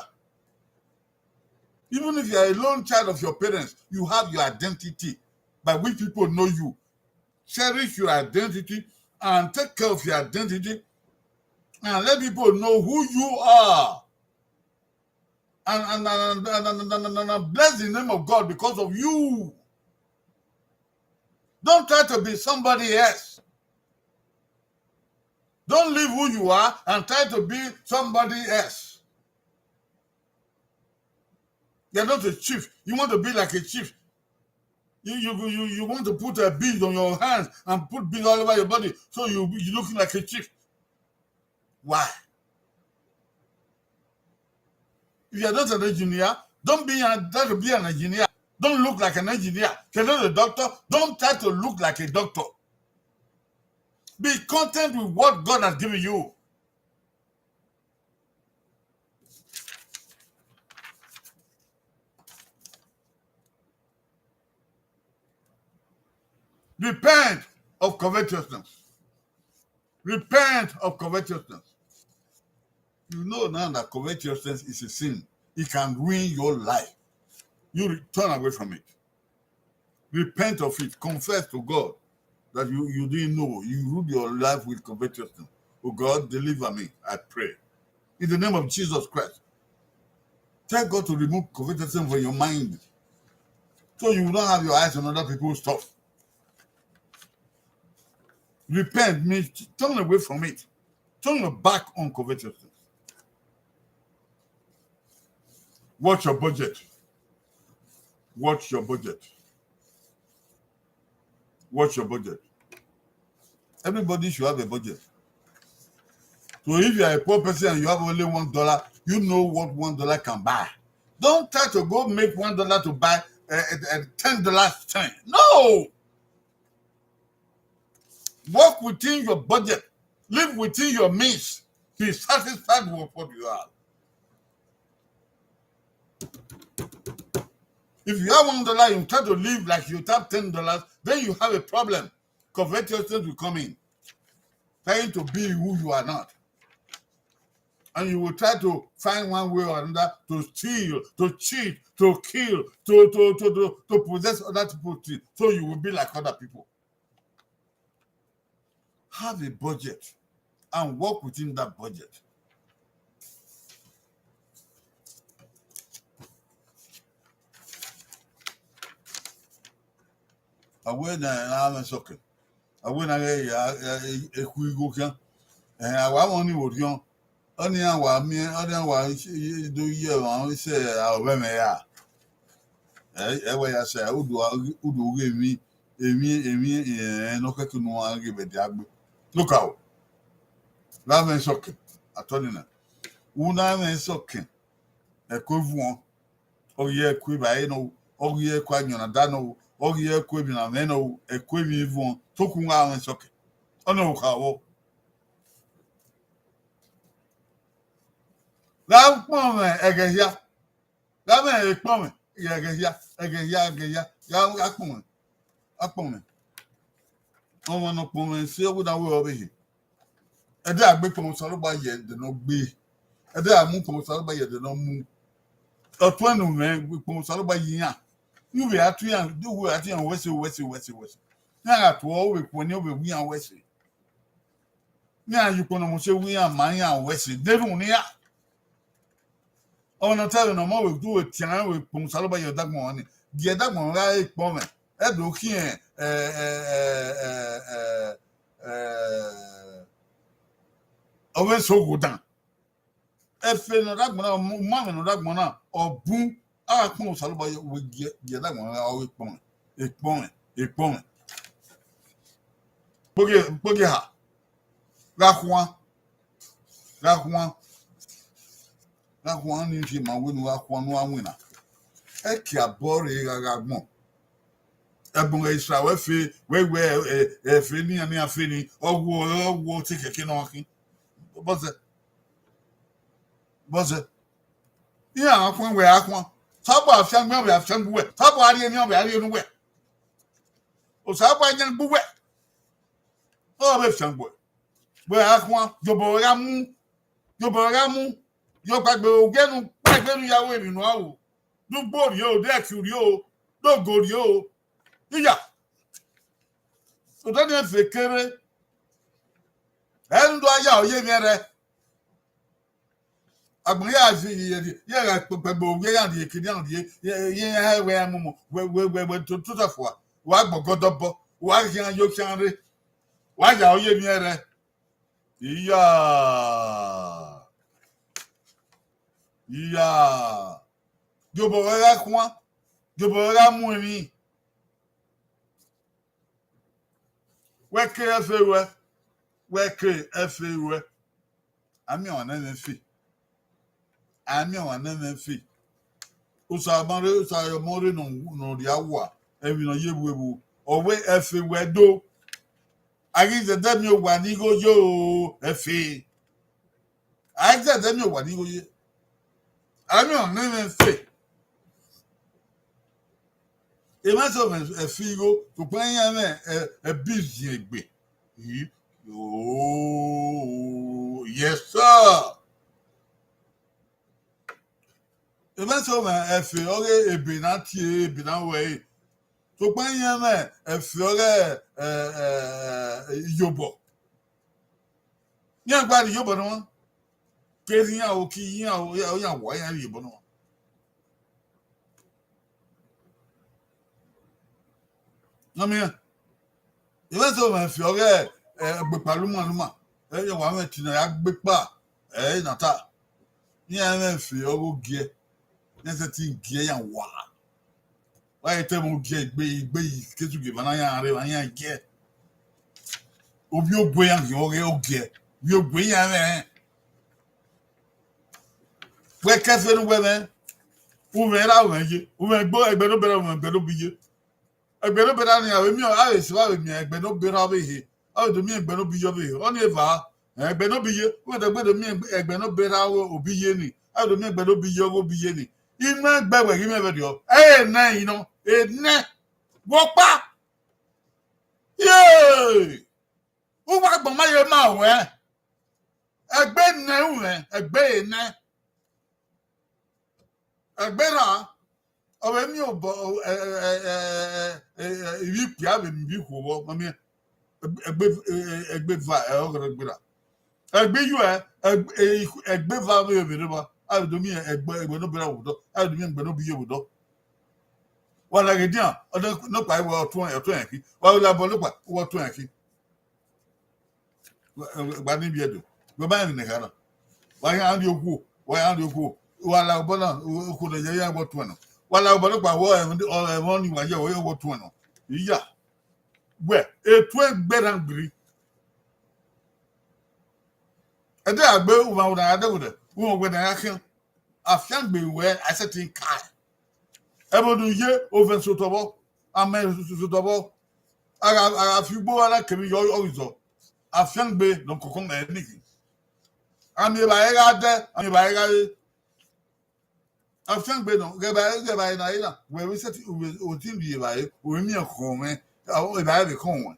Even if you are a lone child of your parents, you have your identity by which people know you. Cherish your identity and take care of your identity and let people know who you are. And, and, and, and, and, and, and, and bless the name of God because of you. Don't try to be somebody else. Don't leave who you are and try to be somebody else. You're not a chief. You want to be like a chief. You, you, you, you want to put a bead on your hands and put bead all over your body so you, you look like a chief. Why? If you are not an engineer, don't be an, try to be an engineer. Don't look like an engineer. If you're not a doctor, don't try to look like a doctor. Be content with what God has given you. Repent of covetousness. Repent of covetousness. You know now that covetousness is a sin. It can ruin your life. You re-, turn away from it. Repent of it. Confess to God that you, you didn't know. You ruled your life with covetousness. Oh God, deliver me, I pray. In the name of Jesus Christ. Tell God to remove covetousness from your mind. So you will not have your eyes on other people's stuff. Repent means turn away from it. Turn your back on covetousness. Watch your budget. Watch your budget. Watch your budget. Everybody should have a budget. So if you are a poor person and you have only one dollar, you know what one dollar can buy. Don't try to go make one dollar to buy uh, uh, ten dollars thing. No! Work within your budget. Live within your means. Be satisfied with what you have. If you have one dollar, you try to live like you have ten dollars, then you have a problem. Covetousness will come in, trying to be who you are not. And you will try to find one way or another to steal, to cheat, to kill, to, to, to, to, to possess other people's things. So you will be like other people. Have a budget and work within that budget. A wẹ ne a mwẹ sọkẹn. A wẹ ne a ghẹ ya, ya, e, e khu igho khian. Ẹhẹn, a wa mwẹ ọnii vbe orhiọn. Ọnii iran wa miẹn, ọnii iran wa do ye emwa sẹ arovbẹmwẹ ra. Ẹ, ẹ wẹ ya sẹ, udu, udu ghe emwi, emwi, emwi, eh, ne ọ khẹke unu a ghe vbe dia gbe. Nokaro. Gha mwẹ sọkẹn, atọ nina. U na mwẹ sọkẹn, ẹko evuọn, ọ ghi ẹko evbare nọ, ọ ghi ẹko ayọn na da nọ, ọ ghi ẹko emwi na mwẹ nọ, ẹko emwi evuọn, toku gha mwẹ sọkẹn. Ọnii okaro. Gha kpọnmwẹ ẹghẹ hia. Gha mwẹ ekpọnmwẹ, ẹghẹ hia, ẹghẹ hia, ẹghẹ hia, gha, gha kpọnmwẹ, gha kpọnmwẹ. Ọmwa ne ọ kpọnmwẹ sẹ, ọ wẹ na wẹ ọvbehe. Ẹdẹ a gbe ekpọnmwẹ Osanobua ye ẹdẹ ne ọ gbe. Ẹdẹ a mu ekpọnmwẹ Osanobua ye ẹdẹ ne ọ mu. Ọ tuẹn ne u mwẹ, ekpọnmwẹ Osanobua ye iran. Ne u vbe a tu iran, ne u vbe a tu iran wẹ ẹse, wẹ ẹse, wẹ ẹse, wẹ ẹse. Iran gha tuẹ, ọ vbe kuẹn ne ọ vbe wu iran wẹ ẹse. Ne iran ye ukpọn ne ọ mu sẹ, wẹ iran ma iran wẹ ẹse, de erhunmwu ne iran. Ọmwa ne ọ ta ẹre ne ọ ma vbe du vbe tian vbe kpọnmwẹ Osanobua ye ọdọ agbọn ọnrẹn ni, gie ẹdẹ agbọn ọnrẹn gha re ekpọnmwẹ, ẹ do khian, ẹ, ẹ, ẹ, ẹ, ẹ, ọ vbe sẹ ogho dan. Efe ne ọ rre agbọn na, umamwẹ ne ọ rre agbọn na, ọ bun, a gha kpọnmwẹ Osanobua ye, wẹ gie, gie ẹdẹ agbọn ọnrẹn gha re ekpọnmwẹ, ekpọnmwẹ, ekpọnmwẹ. Kpogieha, kpogieha, gha khuan, gha khuan, gha khuan, ne I rhie ma wẹ ne u gha khuan ne u gha winna. Ẹki abọ rre gha gha gbọn. Ẹbun Israel wẹ fe, wẹ wẹ, ẹ, ẹ, fe ne iran, ne iran fe ni, ọ wo, ọ wo te kẹkẹ ne ọ khin. Bọzẹ. Bọzẹ. Iran a khuan, wẹ a khuan. Osanobua fiangbe, ọ vbe a fiangbe uwẹ. Osanobua rhie ne ọ vbe a rhie ne uwẹ. Osanobua yan gbe uwẹ. Ọ vbe fiangbe uwẹ. Wẹ a khuan, yobọ gha mu. Yobọ gha mu. Yo kpaegbe, ogie ne u kpaegbe ne u ya ru emwi ne u ru. Do ugbo rrie o, do ẹki rrie o, do ogo rrie o. Iya. Odẹ ni efe kere. Ẹ ne u do ya ọ ye emwi ẹrrẹ. Agbọn ya ye, ye, ye, ye gha kpẹgbo, ye ya rhie kiri, ya rhie, ye, ye, ye, wẹ ya mumu, wẹ, wẹ, wẹ, wẹ, to, to, to, fua. Wa gbọgọdọ bọ, wa khian yo khian rre. Wa ya ọ ye emwi ẹrrẹ. Iya. Iya. Yobọ wẹ gha khuan. Yobọ wẹ gha mu emwi. Wẹ ke ẹfe ruẹ. Wẹ ke ẹfe ruẹ. A miẹn ọmwa ne ẹmwẹ fe. A miẹn ọmwa ne ẹmwẹ fe. Osa ma rre, osa ọmọ rre nọ, nọ rhia wa. Emwi ne ọ ye vbuevbu. Ọ wẹ ẹfe wẹ do. A ghi zẹdẹ miẹn owa ni igho ye o, ẹfe. A i zẹdẹ miẹn owa ni igho ye. A miẹn ọnrẹn mwẹ ẹfe. Emwa sẹ mwẹ ẹfe igho, sokpan iran mwẹ ẹbi ziengbe. Yes, sir. Emwa sẹ mwẹ ẹfe ọghe ebe na tie, ebe na wẹ ẹre. Sokpan iran mwẹ ẹfe ọghe, eh, eh, iyobọ. Iran gba rhie iyobọ nọ. Kere iran o, ke iran o, iran wa iran rhie iyobọ nọ. Nọ miẹn, emwa sẹ mwẹ ẹfe ọghe, eh, ẹgbekpa luma luma. Ẹ, iran wa mwẹ ẹtin ne a ya gbe kpa, ẹ, na ta. Iran mwẹ ẹfe ọghe ogiẹ. Iran sẹtin giẹ iran wa. Wa i te mu giẹ igbe, igbe yi, Jesu gie eva na iran rre, iran giẹ. Ovbi ogue iran gie ọghe ogiẹ. Ovbi ogue iran mwẹ. Wẹ kẹfe ne uwẹ mwẹ, u mwẹ ra u mwẹ ye, u mwẹ gbe ẹgbẹ ne obọ erha, u mwẹ ẹgbẹ ne obọ iye. Ẹgbẹ ne obọ erha ni a vbe miẹn, a vbe sẹ, a vbe miẹn ẹgbẹ ne obọ erha ọvbehe, a vbe do miẹn ẹgbẹ ne obọ iye ọvbehe. Ọnii eva, ẹgbẹ ne obọ iye, u mwẹ dẹgbe do miẹn ẹgbẹ ne obọ erha ọghe obọ iye ni, a vbe do miẹn ẹgbẹ ne obọ iye ọghe obọ iye ni. Imẹ gbe wẹ ghi mwẹ vberriọ, ẹ nẹ, inọ, ẹ nẹ, wẹ ọkpa. Yee! U wa gbọn ma ye ma ruẹ. Ẹgbe nẹ u mwẹ, ẹgbe nẹ. Ẹgbe ra, ọ vbe miẹn obọ, ẹ, ẹ, ivbi ikpia vbe miẹn ivbi ikhuo vbọ, ma miẹn. Ẹgbe, ẹgbe, ẹgbe eva, ẹ, ọghe ẹgbe ra. Ẹgbe iyuẹ, ẹgbe, ẹgbe eva vbe vbe rre evba, a vbe do miẹn ẹgbe, ẹgbe ne obọ erha vbe odọ, a vbe do miẹn ẹgbe ne obọ iye vbe odọ. Wa na ghe dian, ọ de nọkpa wẹ ọtuẹn, ọtuẹn ẹki. Wa ghi labọ nọkpa, wẹ ọtuẹn ẹki. Gba ni biẹ do. Wẹ ma rẹn ne kha na. Wa ya rrie okhuo, wa ya rrie okhuo. Wa la obọ na, okhuo ne ya ya wẹ ọtuẹn nọ. Wa la obọ nọkpa, wẹ ẹmwẹ ni wa ya wẹ ọtuẹn nọ. Iya. Wẹ, etuẹn gberra gbiri. Ẹdẹ a gbe umwa na gha dẹghe odẹ, umwa wẹ na gha khian. Afiangbe wẹ a sẹtin kae. Ẹvbo ne u ye, ovẹn sotọ vbọ, amẹ sotọ vbọ. A gha, a gha fi ugbo gha na kevbe yọ, ọ ghi zọ. Afiangbe ne ọ kọkọ mẹ nighi. Amẹ evbare gha dẹ, amẹ evbare gha re. Afiangbe nọ, ghẹ evbare, ghẹ evbare na re na, wẹ vbe sẹtin, u vbe, u ti rhie evbare, u vbe miẹn khọn mwẹ, evbare vbe khọn wẹ.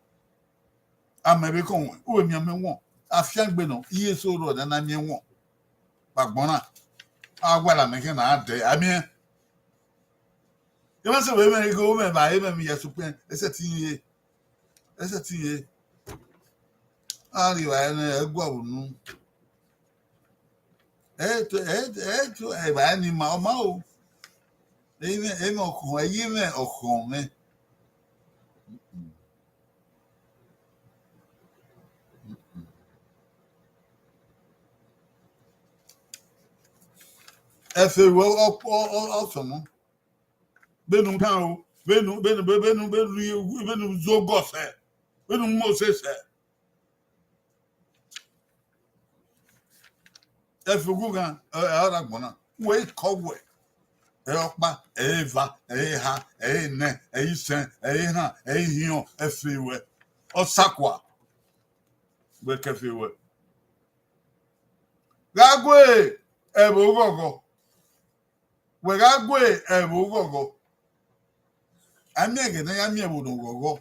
Amẹ vbe khọn wẹ, u vbe miẹn amẹ wọn. Afiangbe nọ, iye eso rrọọ ne a na miẹn wọn. Vbe agbọn na, a wa la mẹ khian na dẹ, a miẹn. Emwa sẹ vbe mwẹ igho mwẹ evbare mwẹ, mẹ ya sokpan, ẹsẹtin ye, ẹsẹtin ye. A rhie evbare nẹ, ẹ gualọ unu. Ẹ to, ẹ, ẹ to, evbare ni ma, ọ ma o. Emwi, emwi ọkhọn, ẹ yi mwẹ ọkhọn mwẹ. Ẹfe ruẹ ọ, ọ, ọ, ọ sọmọ. Vbene u kan o, vbene u, vbene, vbene, vbene u zogọ sẹ, vbene u mose sẹ. Ẹfe ughughan, ẹ, ẹ ra agbọn na. Wẹ i kọ wẹ, ẹ ọkpa, ẹ eva, ẹ eha, ẹ enẹ, ẹ isẹn, ẹ ehan, ẹ ihiọn, ẹfe ruẹ. Ọ sakua. Wẹ kẹfe ruẹ. Gha gue ẹvbo ghọghọ. Wẹ gha gue ẹvbo ghọghọ. A miẹn ẹghẹ ne a ya miẹn ẹvbo ne ọ ghọghọ.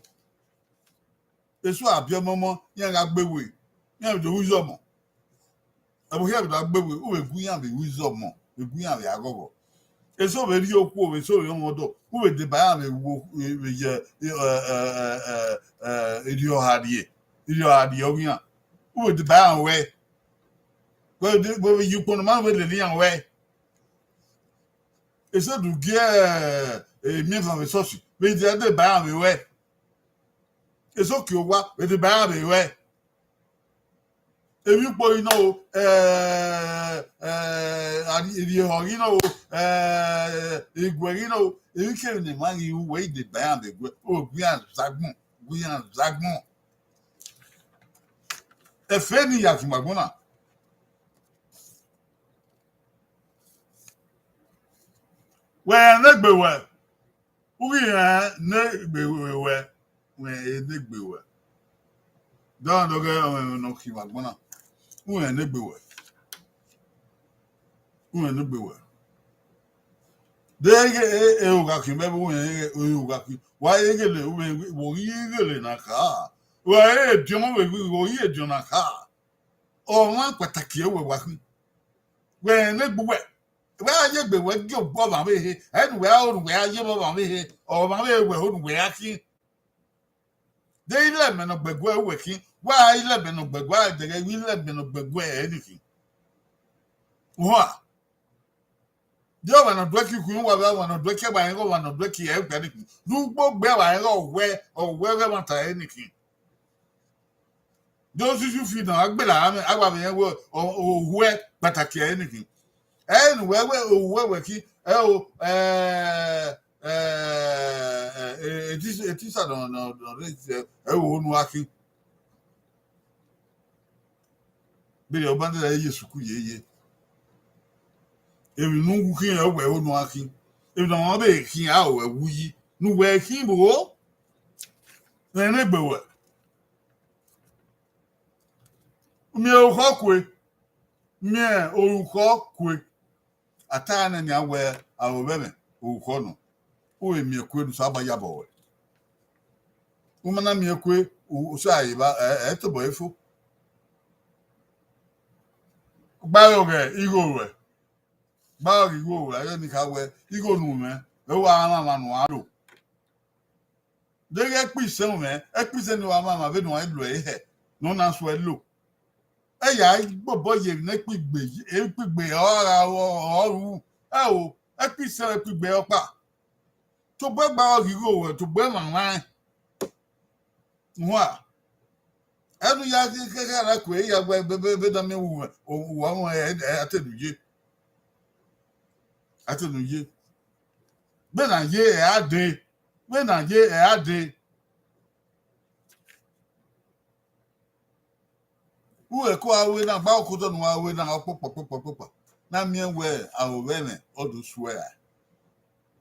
Esu a biẹ ọmọmọ, iran gha gbe we, iran vbe do ru izọmọ. Ẹvbo hia vbe do gha gbe we, u vbe gu iran vbe ru izọmọ, vbe gu iran vbe a ghọghọ. Eso vbe rhie okhuo, vbe eso vbe rhie ọmọdọ, u vbe deba iran vbe wo, vbe ye, ẹ, ẹ, ẹ, ẹ, ẹ, erriọ ọha rrie, erriọ ọha rrie ọghe iran. U vbe deba iran ruẹ. Wẹ vbe, wẹ vbe ye ukpọn ne ọ ma vbe lele iran ruẹ. Eso do gie, ẹ, emiẹnmwẹ vbe esọsi, vbe deba iran vbe ruẹ. Eso kie owa, vbe deba iran vbe ruẹ. Emwi ukpo ghi nọ o, ẹ, ẹ, arri-, erriọ ehọ ghi nọ o, ẹ, iguẹ ghi nọ o, emwi kemwi ne emwa ghi ru, wẹ i deba iran vbe guẹ, o gu iran zẹ agbọn, gu iran zẹ agbọn. Ẹfe ni ya ginmwi agbọn na. Wẹ rẹn ne egbe wẹ, u ghi rẹn ne egbe wẹ, wẹ rẹn ne egbe wẹ. Dọmwadẹ ọghe ọmwẹ ne ọ khin vbe agbọn na, uwẹ ne egbe wẹ. Uwẹ ne egbe wẹ. De ghe e, e, ogha khin mẹ vbe uwẹ, e, ogha khin. Wa i ghele, uwẹ, vbe oghi i ghele na kha. Wa i ediọn vbe, vbe oghi ediọn na kha. Ọmwa kpataki ẹre uwẹ wa khin. Wẹ ne egbe uwẹ. Wẹ a ye egbe wẹ gie obọ ọmwa vbe he. Ẹ ne uwẹ a ho ne uwẹ a ye obọ ọmwa vbe he. Ọmwa vbe wẹ ho ne uwẹ a khin. De ilẹmẹ ne ọ gbe ẹguẹ uwẹ khin, wa ilẹmẹ ne ọ gbe ẹguẹ, a dẹghẹ vbe ilẹmẹ ne ọ gbe ẹguẹ ẹre ni khin. Uwa. De ọmwa ne ọ duẹ ke ikhuo uwa vbe ọmwa ne ọ duẹ ke ẹgba rẹn, ọmwa ne ọ duẹ ke ẹgbẹe ni khin. De ugbo gbe ẹmwata rẹn, ọwẹ, ọwẹ ẹmwata ẹre ni khin. De osisi ufi ne a gbele amẹ, a wa vbe rẹn wẹ, ọ, ohuẹ kpataki ẹre ni khin. Ẹ ne uwẹ wẹ, ohuẹ wẹ khin, ẹ o, ẹ, ẹ, ẹ, etisa nọ, nọ, nọ, ẹ, ẹ, ẹ, o nu a khin. Bẹghe ọba ne ye sukuru ye ye. Emwi ne u wu khin, ẹ wẹ o nu a khin. Emwi ne ọmwa vbe khin, a o wẹ wu yi. Ne uwẹ khin vbo? Rẹn ne egbe wẹ. Miẹn orukhọ kue. Miẹn orukhọ kue. A ta nẹ nian wẹ, aro vbe ẹmwẹ, orukhọ nọ. U vbe miẹn kue ne Osanobua yabọ ruẹ. U ma na miẹn kue, u, u sa evba, ẹ, ẹ tobọ ẹre fo. Gbaroghe igho ruẹ. Gbaroghe igho ruẹ, ẹghẹ ne I kha wẹ, igho ne u mwẹ, ẹ wa rhan ọmwa ne uan ro. Deghẹ ẹkpo isẹn mwẹ, ẹkpo isẹn ne uwa mwamwa vbene uan lo ẹre hẹ, ne ọ na suẹ lo. Ẹ ya gbobọ ye emwi ne ẹkpo igbe, ẹkpo igbe ọ gha ọ, ọ ru. Ẹ o, ẹkpo isẹn ẹkpo igbe ọkpa. Tobọ ẹgba ọ ghi igho ruẹ, tobọ ẹmwamwa rẹn. Uwa, ẹnu ya khẹkhẹ ra kue ya gbe be, be, be da miẹn uwa, uwa, uwa, ẹ, ẹ, a te nu ye. A te nu ye. Vbene a ye, ẹ a dee. Vbene a ye, ẹ a dee. Uwẹ ko a ru na, gba okotọ ne uwa ru na, ọkpọkpọ, ọkpọkpọ, ọkpọkpọ. Na miẹn wẹ aro vbe ẹmwẹ, ọ do suẹ rae.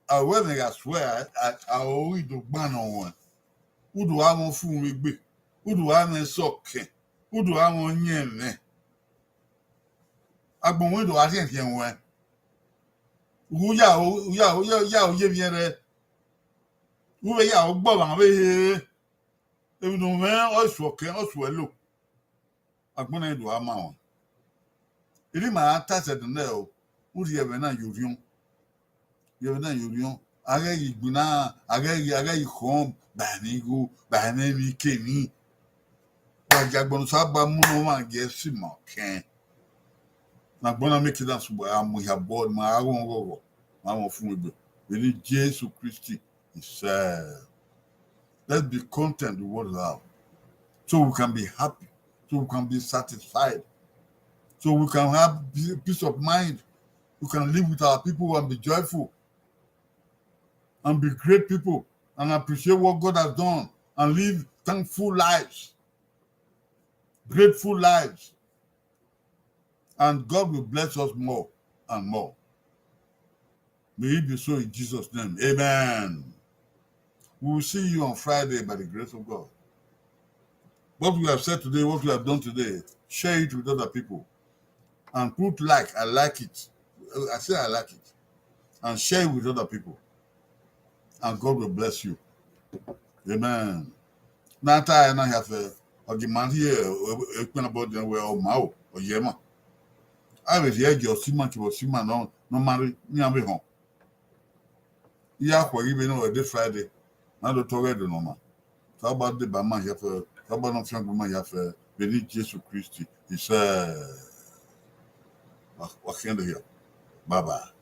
Aro vbe ẹmwẹ gha suẹ rae, a, aro ghi do gban ne ọ ruẹn. U do gha mwẹ ọfumwegbe, u do gha mwẹ sọkẹn, u do gha mwẹ ọyẹnmwẹ. Agbọn wẹ do gha khian khian ruẹn. U ya, u ya, u ya, u ya, u ye vbiẹ rẹ. U vbe ya, u gbọ ọmwa vbe he. Emwi ne u mwẹ, ọ suẹ ọkẹn, ọ suẹ lo. Agbọn na do gha ma ruẹn. Erha ima ra ta sẹ ẹdẹ nẹ o, u rhie ẹmwẹ na ye orhiọn. Rhie ẹmwẹ na ye orhiọn. A ghẹ ghi gbinna, a ghẹ ghi, a ghẹ ghi khọn ba ẹmwẹ igho, ba ẹmwẹ emwi kemwi. Wa gie agbọn ne Osanobua mu ne ọmwa gie ẹse ima ọkẹn. Ne agbọn na miẹn ke na sugbo a mu hia bọ, ma gha ghọ ghọghọ, ma mwẹ ọfumwegbe. Vbene Jesu Kristi, he said, let's be content with what we have, so we can be happy, so we can be satisfied, so we can have pe-, peace of mind. We can live with our people and be joyful and be great people and appreciate what God has done and live thankful lives, grateful lives. And God will bless us more and more. May it be so in Jesus' name. Amen. We will see you on Friday by the grace of God. What we have said today, what we have done today, share it with other people. And put like, I like it. I say I like it. And share it with other people. And God will bless you. Amen. Na ta ẹre na hia fẹ, ọ gie ima rhie ekpẹn na bọ dian wẹ ọ ma o, ọ ye ma. A vbe rhie ẹgie ọse ima kevbe ọse ima nọ, ne ọ ma rre, iran vbe họn. I ya khuẹ ghi vbene ọ de Friday, ma do tọghe Ẹdo ne ọ ma. Osanobua deba ima hia fẹ, Osanobua ne ọ fiangbe ima hia fẹ, vbene Jesu Kristi, isẹ. Wa, wa khian do hia. Bye bye.